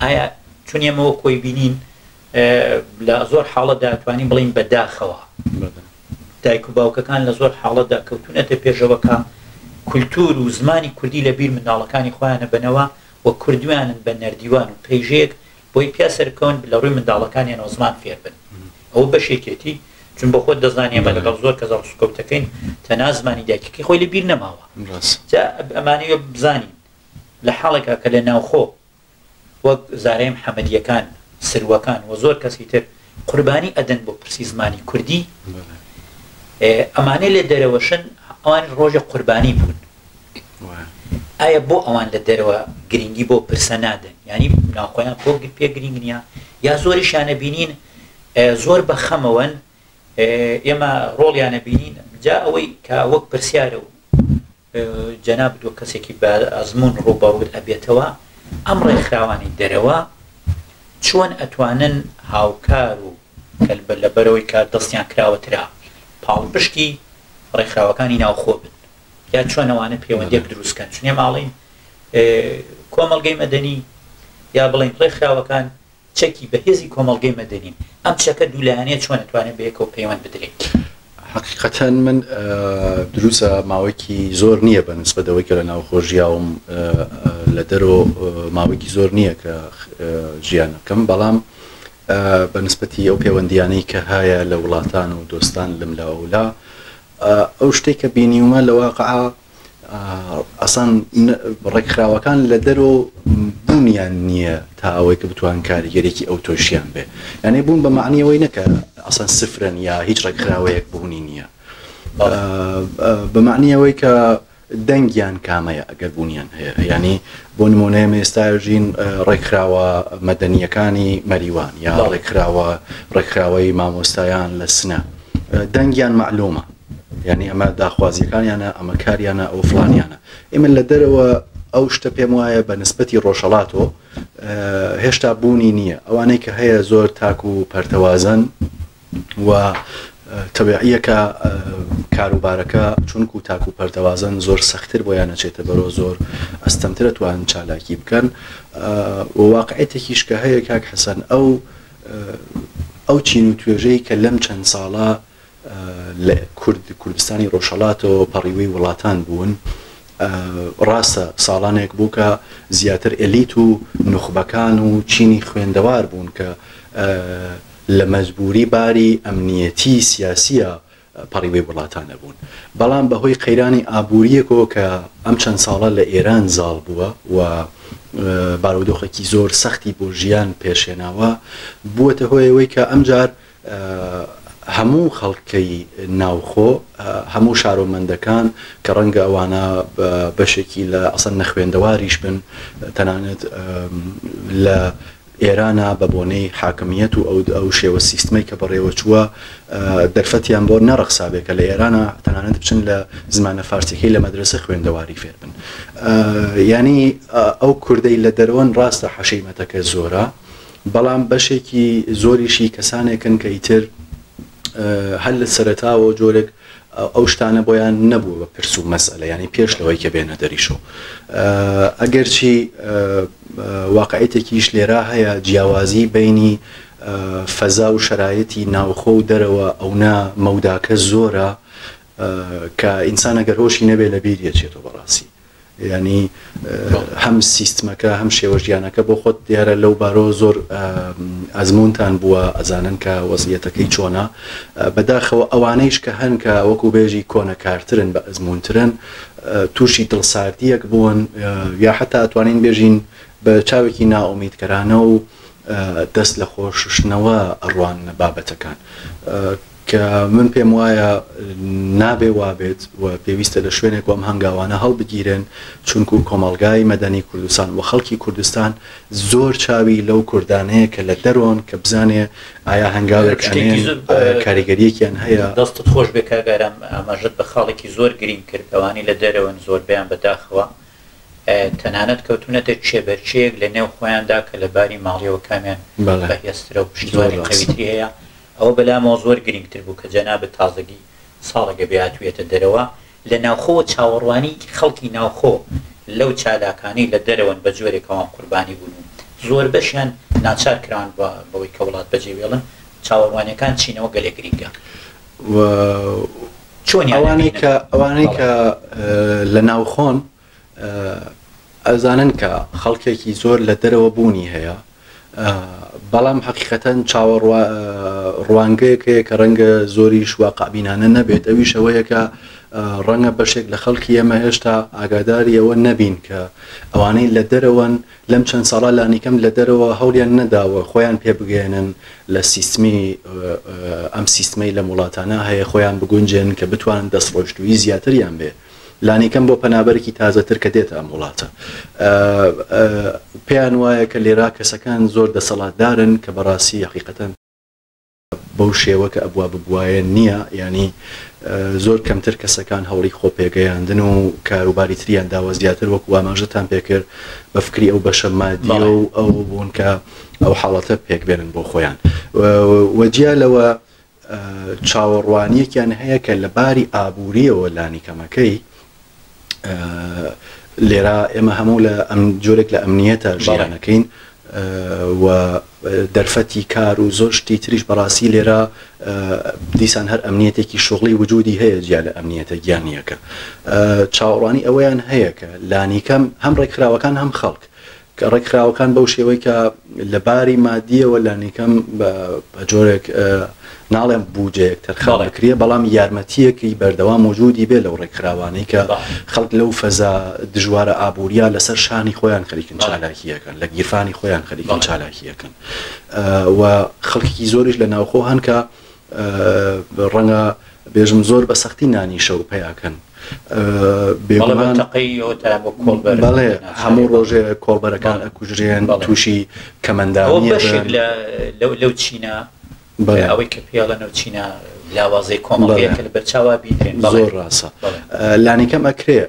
ئایا چون ئێمە وەک خۆی بینین لە زۆر حاڵەتدا توانین بڵین بە داخەوە دایک و باوکەکان لە زۆر حاڵەتدا کەوتونەتە پێشەوە کە کولتور و زمانی کوردی لە بیر منداڵەکانی خۆیانە بنەوە و کردویانن بە نەردیوان و پەیژەیەک بۆی پیا سەرکەون لە ڕووی منداڵەکانیانەوە زمان فێر بن ئەوە بەشێکێتی چون بۆ خۆت دەزانی ئێمە لەگەڵ زۆر کەس هەڵسوکەوتەکەین تەنها زمانی دایکەکەی خۆی لە بیر نەماوە جا ئەمانەوێ بزانین لە حاڵێکا کە لە ناوخۆ وەک زارای محەمەدییەکان، سروەکان و زۆر کەسی تر قوربانی ئەدەن بۆ پرسی زمانی کوردی، ئەمانەی لە دەرەوەشن ئەوانیش ڕۆژێک قوربانی بوون. ئایا بۆ ئەوان لە دەرەوە گرنگی بۆ پرسە نادەن؟ یانی ناوخۆیان پۆ پێ گرنگ نییە یا زۆریشیانە بینین زۆر بە خەمەوەن ئێمە ڕۆڵیانە بینین جا ئەوەی کە وەک پرسیارە و جەنابت وەک کەسێکی بە ئەزموون ڕووبەڕووت ئەبێتەوە، ئەم ڕێکخراوانەی دەرەوە چۆن ئەتوانن هاوکار و کە لەبەرئەوەی کە دەستیان کراوەترە پاڵپشتی ڕێکخراوەکانی ناوخۆ بن یا چۆن ئەوانە پەیوەندیەک دروست کەن چون ئێمە ئەڵێین کۆمەڵگەی مەدەنی یا بڵێین ڕێکخراوەکان چەکی بەهێزی کۆمەڵگەی مەدەنین، ئەم چەکە دوولایەنەیە چۆن ئەتوانێت بەیەکەوە پەیوەند بدرێت؟ حەقیقەتەن من دروستە ماوەیەکی زۆر نییە بە نسبەت ئەوەی کە لە ناوخۆ ژیاوم لە دەرەوە ماوەیەکی زۆر نییە کە ژیان ئەکەم بەڵام بە نسبەتی ئەو پەیوەندیانەی کە هەیە لە وڵاتان و دۆستان لەم لاوەولا ئەو شتێک کە بینیومە لە واقعا ئەسان ڕێکخراوەکان لە دەرەوە بوونیان نییە تا ئەوەی کە بتوان کاریگەرێکی ئەو تۆشیان بێ یانێ بوون بە معنی ئەوەی نەکە ئەسان سفرن یا هیچ ڕێکخراوەیەک بوونی نییە بە معنی ئەوەی کە دەنگیان کامەیە ئەگەر بوونیان هەیە ینی بۆ نمونەیە ئێستا ژین ڕێکخراوە مەدەنیەکانی مەریوان یا ڕێکخراوە ڕێکخراوەی مامۆستایان لە سنە دەنگیان مەعلومە یانی ئەمە داخوازیەکانیانە ئەمە کاریانە ئەو فلانیانە ئێمە لە دەرەوە ئەو شتە پێم وایە بە نسبەتی ڕۆژهەڵاتەوە هێشتا بوونی نییە ئەوانەی کە هەیە زۆر تاک و پەرتەوازن و تەبعیەکە کاروبارەکە چونکو تاک و پەرتەوازن زۆر سەختتر بۆیان نەچێتە بەرەوە زۆر ئەستەمترە توان چالاکی بکەن و واقعێتێکیش کە هەیە کاک حەسەن ئەو ئەو چین و توێژەی کە لەم چەند ساڵە لە کورد کوردستانی ڕۆژهەڵاتەوە پەڕیوەی وڵاتان بوون، ڕاستە ساڵانێک بوو کە زیاتر ئێلیت و نوخبەکان و چینی خوێندەوار بوون کە لە مەجبووری باری ئەمنیەتی سیاسییە پەڕیوەی وڵاتانە بوون، بەڵام بە هۆی قەیرانی ئابوورییەکەوە کە ئەم چەند ساڵە لە ئێران زاڵ بووە و بارودۆخێکی زۆر سەختی بۆ ژیان پێش هێناوە، بووەتە هۆی ئەوەی کە ئەمجار هەموو خەڵکی ناوخۆ، هەموو شارۆمەندەکان کە ڕەنگە ئەوانە بەشێکی لە ئەسڵەن نەخوێندەواریش بن، تەنانەت لە. ئێرانا بە بۆنەی حاکمیەت و ئەو ئەو شێوە سیستمەی کە بەڕێوە چووە دەرفەتیان بۆ نەڕەخسابێ کە لە ئێرانا تەنانەت بچن لە زمانە فارسیەکەی لە مەدرەسە خوێندەواری فێر بن. یانی ئەو کوردەی لە دەرەوەن ڕاستە حەشیمەتەکە زۆرە بەڵام بەشێکی زۆریشی کەسانێکن کە ئیتر هەر لە سەرەتاوە جۆرێک ئەو شتانە بۆیان نەبووە بە پرس و مەسئلە یانی پێش لەوەی کە بێنە دەریشۆ ئەگەرچی واقعیتێکیش لێرا هەیە جیاوازی بینی فەزا و شەرایەتی ناوخۆ و دەرەوە ئەونا مەوداکە زۆرە کە ئینسان ئەگەر هۆشی نەبێ لە بیر یەچێتەوە بەڕاستی یانی هەم سیستمەکە هەم شێوە ژیانەکە بۆ خۆت دیارە لەو بارەوە زۆر ئەزمونتان بووە ئەزانن کە وەزیەتەکەی چۆنە بەداخەوە ئەوانەیش کە هەن کە وەکو بێژی کۆنەکارترن بە ئەزمونترن تووشی دڵساردیەک بوون یا حتا ئەتوانین بێژین بە چاوێکی نائومیدکەرانە و دەست لە خۆششتنەوە ئەڕواننە بابەتەکان. کە من پێم وایە نابێ وابێت و پێویستە لە شوێنێک وەم هەنگاوانە هەڵبگیرێن چونکو کۆمەڵگای مەدەنی کوردستان و خەڵکی کوردستان زۆر چاوی لەو کوردانەیە کە لە دەرۆن کە بزانێ ئایا هەنگاوێک ئەنێن ئایا کاریگەریەکیان هەیە. دەستت خۆش بێ کاک ئارام ئاماژەت بە خاڵێکی زۆر گرینگ کرد ئەوانەی لە دەرەوەن زۆربەیان بە داخەوە تەنانەت کەوتونەتە کێبەرکێیەک لە نێو خۆیاندا کە لە باری ماڵیەوە کامیان بەهێزترە و پشتیوانی قەویتری هەیە ئەوە بەلامەوە زۆر گرینگتر بوو کە جەنابت تازەگی ساڵێکە بێ هاتوویەتە دەرەوە لە ناوخۆوە چاوەڕوانی خەڵکی ناوخۆ لەو چالاکانەی لە دەرەوەن بە جۆرێک ئەوان قوربانی بوون و زۆربەشیان ناچار کراون بەوەی کە وڵات بەجێ بێڵن چاوەڕوانیەکان چینەوە گەلێک گرینگە. و چۆنیان ئەوانەی ئەبینن؟ کە ئەوانەی بەڵێ. کە لە ناوخۆن ئەزانن کە خەڵکێکی زۆر لە دەرەوە بوونی هەیە بەڵام حەقیقەتەن چاوەڕوا ڕوانگەیەک هەیە کە ڕەنگە زۆریش واقعبینانە نەبێت ئەویش ئەوەیە کە ڕەنگە بەشێک لە خەڵکی ئێمە هێشتا ئاگاداری ئەوە نەبین کە ئەوانەی لە دەرەوەن لەم چەند ساڵە لانیکەم لە دەرەوە هەوڵیان نەداوە خۆیان پێ بگەیەنن لە سیستمی ئەم سیستمەی لەم وڵاتانە هەیە خۆیان بگونجێن کە بتوانن دەستڕۆیشتوویی زیاتریان بێ لانیکەم بۆ پەنابەرێکی تازەتر کە دێتە ئەم وڵاتە پێیان وایە کە لێرا کەسەکان زۆر دەسەڵاتدارن کە بەڕاستی حقیقەتەن بەو شێوە کە ئەبوا ببوایە نییە یانی زۆر کەمتر کەسەکان هەوڵی خۆپێگەیاندن و کاروباری تریان داوە زیاتر وەکو ئاماژەتان پێکرد بە فکری ئەو بەشە مادیە و ئەو بوون کە ئەو حاڵەتە پێک بێنن بۆ خۆیان و جیا لەوە چاوەڕوانیەکیان هەیە کە لە باری ئابووریەوە لانیکەمەکەی لێرە ئێمە هەموو لە ئەم جۆرێک لە ئەمنیەتە ژیانەکەین و دەرفەتی کار و زۆر شتی تریش بەڕاستی لێرە دیسان هەر ئەمنیەتێکی شغلی وجودی هەیە جیا لە ئەمنیەتە گیانیەکە چاوەڕوانی ئەوەیان هەیە کە لانیکەم هەم ڕێکخراوەکان هەم خەڵک کە ڕێکخراوەکان بەو شێوەی کە لە باری مادییەوە لانیکەم بە جۆرێک ناڵێم بوجەیەک تەرخان بکرێ بەڵام یارمەتییەکی بەردەوام وجودی بێ لەو ڕێکخراوانەی کە خەڵک لەو فەزا دژوارە ئابووریە لەسەر شانی خۆیان خەریکن چالاکییەکەن لە گیرفانی خۆیان خەریکن چالاکییەکەن و خەڵکێکی زۆریش لە ناوخۆ هەن کە ڕەنگە بێژم زۆر بە سەختی نانی شەو پەیاکەن بێگومان بەڵێ هەموو ڕۆژێ کۆڵبەرەکان ئەکوژرێن تووشی کەمەندامی بەشێک لەو چینە ئەوەی کە پێڵەن ئەو چینە لاوازەی کۆمەڵگەیە کە لە بەرچاوا بینرێن زۆر ڕاستە لانیکەم ئەکرێ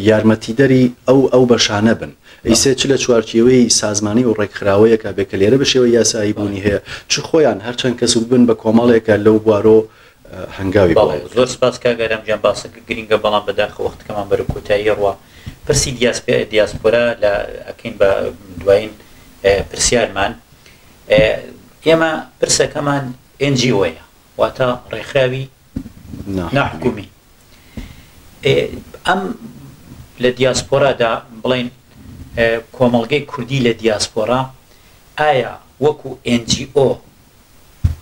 یارمەتیدەری ئەو ئەو بەشانە بن ئیسێ چ لە چوارچێوەی سازمانی و ڕێکخراوەیەکا بێ کە لێرە بە شێوەی یاسایی بوونی هەیە، چ خۆیان هەر چەند کەس و ببن بە کۆمەڵێکە لەو بوارۆ هەنگاوی بۆ بەڵێ زۆر سپاس کاک ئارام گیان باسەکە گرینگە بەڵام بەداخەوە وەختەکەمان بەرەو کۆتایی ئەڕوا پرسی دیاسپۆرا لە ئەکەین بە دوایین پرسیارمان ئێمە پرسەکەمان NGO یە واتە ڕێکخراوی ناحکومی ئەم لە دیاسپۆرادا بڵێن کۆمەڵگەی کوردی لە دیاسپۆرا ئایا وەکو NGO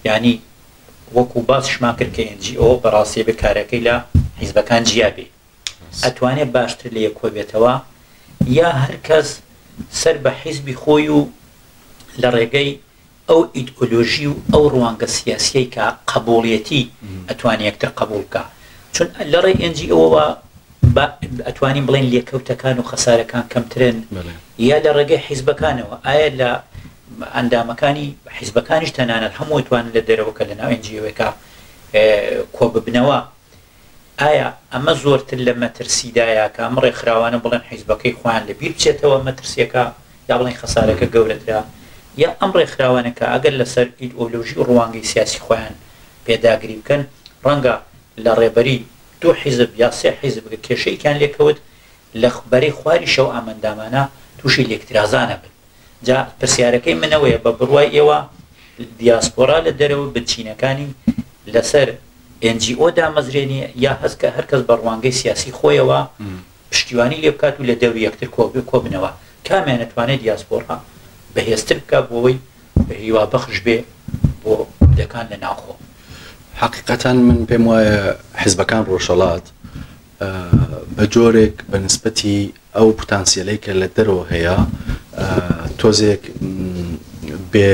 یانی وەکو باسیشمان کرد کە NGO بەڕاستی ئەبێ کارەکەی لە حیزبەکان جیا بێ ئەتوانێ باشتر لە یەک کۆبێتەوە یا هەر کەس سەر بە حیزبی خۆی و لە ڕێگەی ئەو ئیدئۆلۆژی و ئەو ڕوانگە سیاسیەی کە قەبوڵیەتی ئەتوانێ یەکتر قەبوڵ بکا چون لە ڕێی ئێن جی ئۆوە با ئەتوانین بڵێین لێکەوتەکان و خەسارەکان کەمترن یا لە ڕێگەی حیزبەکانەوە ئایا لە. ئەندامەکانی حیزبەکانیش تەنانەت هەموو توانن لە دەرەوە کە لە ناو NGO ێکا کۆببنەوە. ئایا ئەمە زۆرتر لە مەترسیدایە کە ئەم ڕێکخراوانە بڵێن حیزبەکەی خۆیان لە بیر بچێتەوە مەترسیەکە یا بڵێن خەسارەکە گەورەترە یا ئەم ڕێکخراوانە کە ئەگەر لەسەر ئیدئۆلۆژی و ڕوانگەی سیاسی خۆیان پێداگری بکەن ڕەنگە لە ڕێبەری دوو حیزب یا سێ حیزب کە کێشەیەکیان لێکەوت لە بەرەی خواریشەوە ئەم ئەندامانە تووشی لێکترازان ئەبن. جا پرسیارەکەی من ئەوەیە بە بڕوای ئێوە دیاسپۆرا لە دەرەوە بنچینەکانی لەسەر NGO دامەزرێنێ یا هەست کە هەر کەس بە ڕوانگەی سیاسی خۆیەوە پشتیوانی لێ بکات و لە دەوری یەکتر کۆبنەوە کامیان ئەتوانێت دیاسپۆرا بەهێزتر بکات بۆ ئەوەی هیوابەخش بێ بۆ کوردەکان لە ناوخۆ؟ حەقیقەتەن من پێم وایە حیزبەکان ڕۆژهەڵات بە جۆرێک بە نسبەتی ئەو پتانسیەلەی کە لە دەرەوە هەیە تۆزێک بێ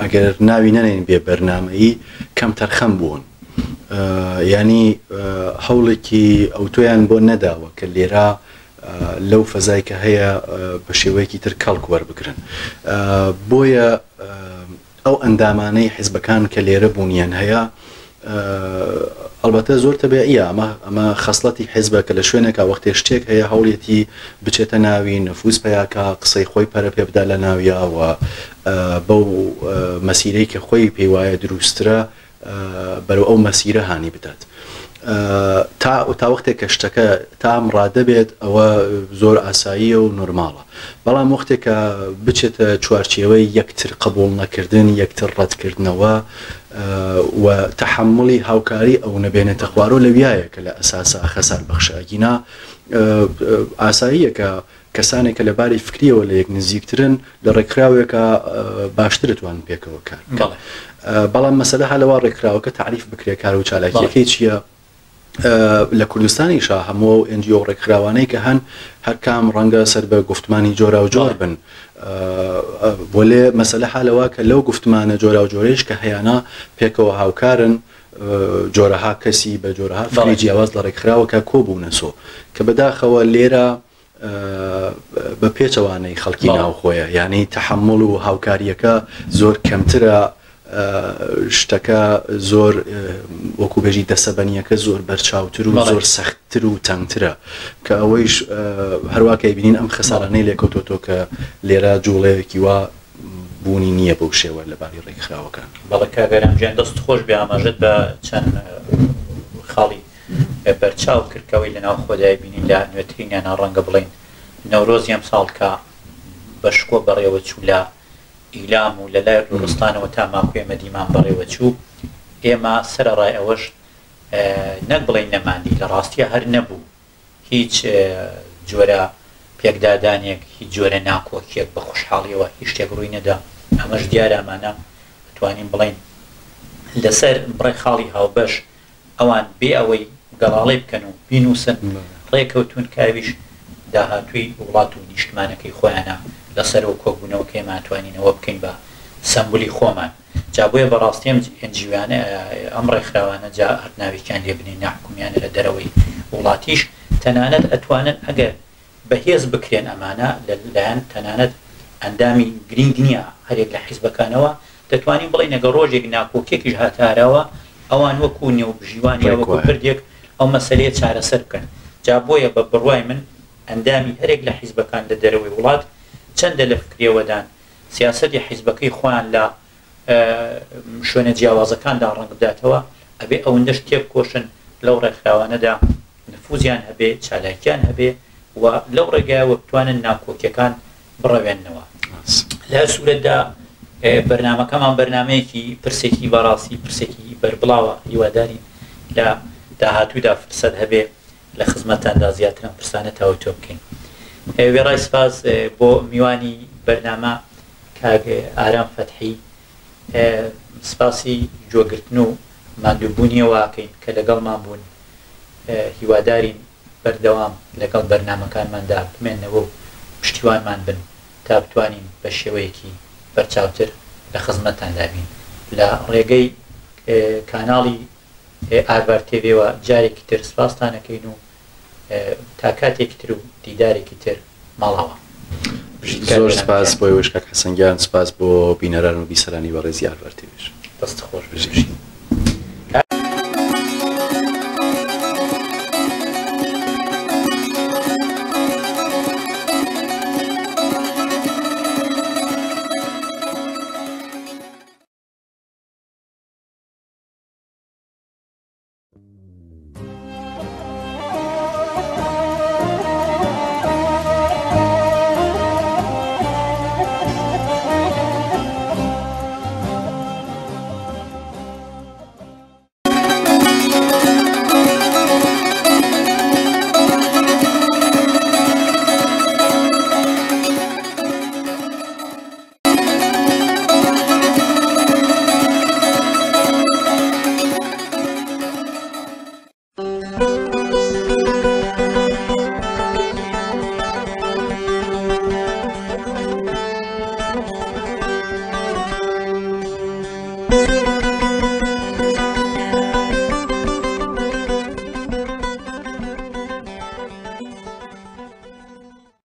ئەگەر ناوی نەنێن بێ بەرنمەیی کەم تەرخەم بوون ینی هەوڵێکی ئەوتۆیان بۆ نەداوە کە لێرە لەو فەزای کە هەیە بە شێوەیەکی تر کەڵک وەربگرن بۆیە ئەو ئەندامانەی حیزبەکان کە لێرە بوونیان هەیە ئەڵبەتە زۆر تەبیعیە ئەمە ئەمە خەسڵەتی حیزبە کە لە شوێنێکا وەختێ شتێک هەیە هەوڵیەتی بچێتە ناوی نفوز پەیاکا قسەی خۆی پەرە پێ بدا لە ناویا و بەو مەسیرەی کە خۆی پێی وایە دروستترە بەرەو ئەو مەسیرە هانی بدات. تا تا وەختێک کە شتەکە تا ئەم ڕادە بێت ئەوە زۆر ئاساییە و نۆرماڵە بەڵام وەختێک کە بچێتە چوارچێوەی یەکتر قبوڵ نەکردن یەکتر ڕەتکردنەوە و تەحەمولی هاوکاری ئەو نەبێنێتە خوارەوە لەویایە کە لە ئەساسا خەسار بەخشە ئەگینا ئاساییە کە کەسانێک کە لە باری فکریەوە لە یەک نزیکترن لە ڕێکخراوێکا باشتر توان پێکەوە کار بکەن بەڵام مەسەلە هە لەوا ڕێکخراوەکە تەعریف بکرێ کار و چالاکیەکەی چییە لە کوردستانیشا هەموو ئەو NGO ڕێکخراوانەی کە هەن هەرکام ڕەنگە سەر بە گوفتمانی جۆراوجۆر بن وەلێ مەسەلە حالەوە کە لەو گوفتمانە جۆراوجۆرەیش کە هەیانە پێکەوە هاوکارن جۆرەها کەسی بە جۆرەها فکری جیاواز لە ڕێکخراوەکە کۆبوونەسۆ کە بەداخەوە لێرە بە پێچەوانەی خەڵکی ناوخۆیە یانی تەحەموڵ و هاوکاریەکە زۆر کەمترە شتەکە زۆر وەکو بێژی دەسەبەنیەکە زۆر بەرچاوتر و زۆر سەختتر و تەنگترە کە ئەوەیش هەرواکە بینین ئەم خەسارانەی لێکەوتۆتۆ کە لێرە جوڵەیەکی وا بوونی نییە بەو شێوە لەباری ڕێکخراوەکان. بەڵێ کاک ئارام گیان دەست خۆش بێ ئاماژەت بە چەند خاڵی بەرچاو کرد کە ئەوەی لە ناوخۆدای بینین لە نوێترینیانا ڕەنگە بڵێین نەورۆزی ئەمساڵ کە بە شکۆ بەڕێوە چوو لە ئیلام و لە لای لوڕستانەوە تا ماکۆ ئێمە دیمان بەڕێوە چوو ئێمە سەرەڕای ئەوەش نەک بڵێین نەماندی لە ڕاستیا هەر نەبوو هیچ جۆرە پێکدادانێک، هیچ جۆرە ناکۆکیەک بە خوشحاڵیەوە هیچ شتێک ڕووی نەدا، ئەمەش دیارە ئەمانە ئەتوانین بڵێین لەسەر بڕێک خاڵی هاوبەش ئەوان بێ ئەوەی گەڵاڵەی بکەن و بینووسن ڕێکەوتوون کە ئەویش داهاتووی وڵات و نیشتمانەکەی خۆیانە لەسەرەوە کۆکبوونەوە کە ئێمە ئەتوانین ئەوە بکەین بە سەمبولی خۆمان. جا بۆیە بەڕاستی ئەم ئێن جی ئۆیانە ئەم ڕێکخراوانە جا هەر ناوێکیان لێ بنێین ناحکومیانە لە دەرەوەی وڵاتیش تەنانەت ئەتوانن ئەگەر بەهێز بکرێن ئەمانە لە لایەن تەنانەت ئەندامی گرینگ نییە هەرێک لە حیزبەکانەوە دەتوانین بڵێین ئەگەر ڕۆژێک ناکۆکیەکیش هاتە ئاراوە ئەوان وەکوو نێوبژیوان یا ڕێک وەکوو وایە. پردێک ئەو مەسەلەیە چارەسەر بکەن جا بۆیە بە بڕوای من ئەندامی هەرێک لە حیزبەکان لە دەرەوەی وڵات چەندە لە فکرێوەدان سیاسەتی حیزبەکەی خۆیان لە شوێنە جیاوازەکاندا ڕەنگ بداتەوە، ئەبێ ئەوندەش تێبکۆشن لەو ڕێکخراوانەدا نفوزیان هەبێ، چالاکیان هەبێ و لەو ڕێگایەوە بتوانن ناکۆکیەکان بڕەوێننەوە. لە هەر سورەتدا بەرنامەکەمان بەرنامەیەکی پرسێکی بەڕاستی پرسێکی بەربڵاوە، هیوادارین لە داهاتوودا فرسەت هەبێ لە خزمەتتاندا زیاتر ئەم پرسانە تاوتوێ بکەین. وێڕای سپاس بۆ میوانی بەرنامە کاک ئارام فەتحی، سپاسی گوێگرتن و ماندووبوونیەوە ئەکەین کە لەگەڵمان بوون. هیوادارین بەردەوام لەگەڵ بەرنامەکانماندا بمێننەوە و پشتیوانمان بن تا بتوانین بە شێوەیەکی بەرچاوتر لە خزمەتتاندا بین لە ڕێگەی کاناڵی ئارڤار تێڤێوە جارێکی تر سپاستان ئەکەین و تا کاتێکی تر و دیدارێکی تر ماڵاوا. بژیت کاک زۆر بەرام سپاس گیان. بۆ ئێوەش کاک حەسەن گیان، سپاس بۆ بینەران و بیسەرانی بەڕێزی ئارڤار تیڤیش. دەست خۆش بژین. بژیت.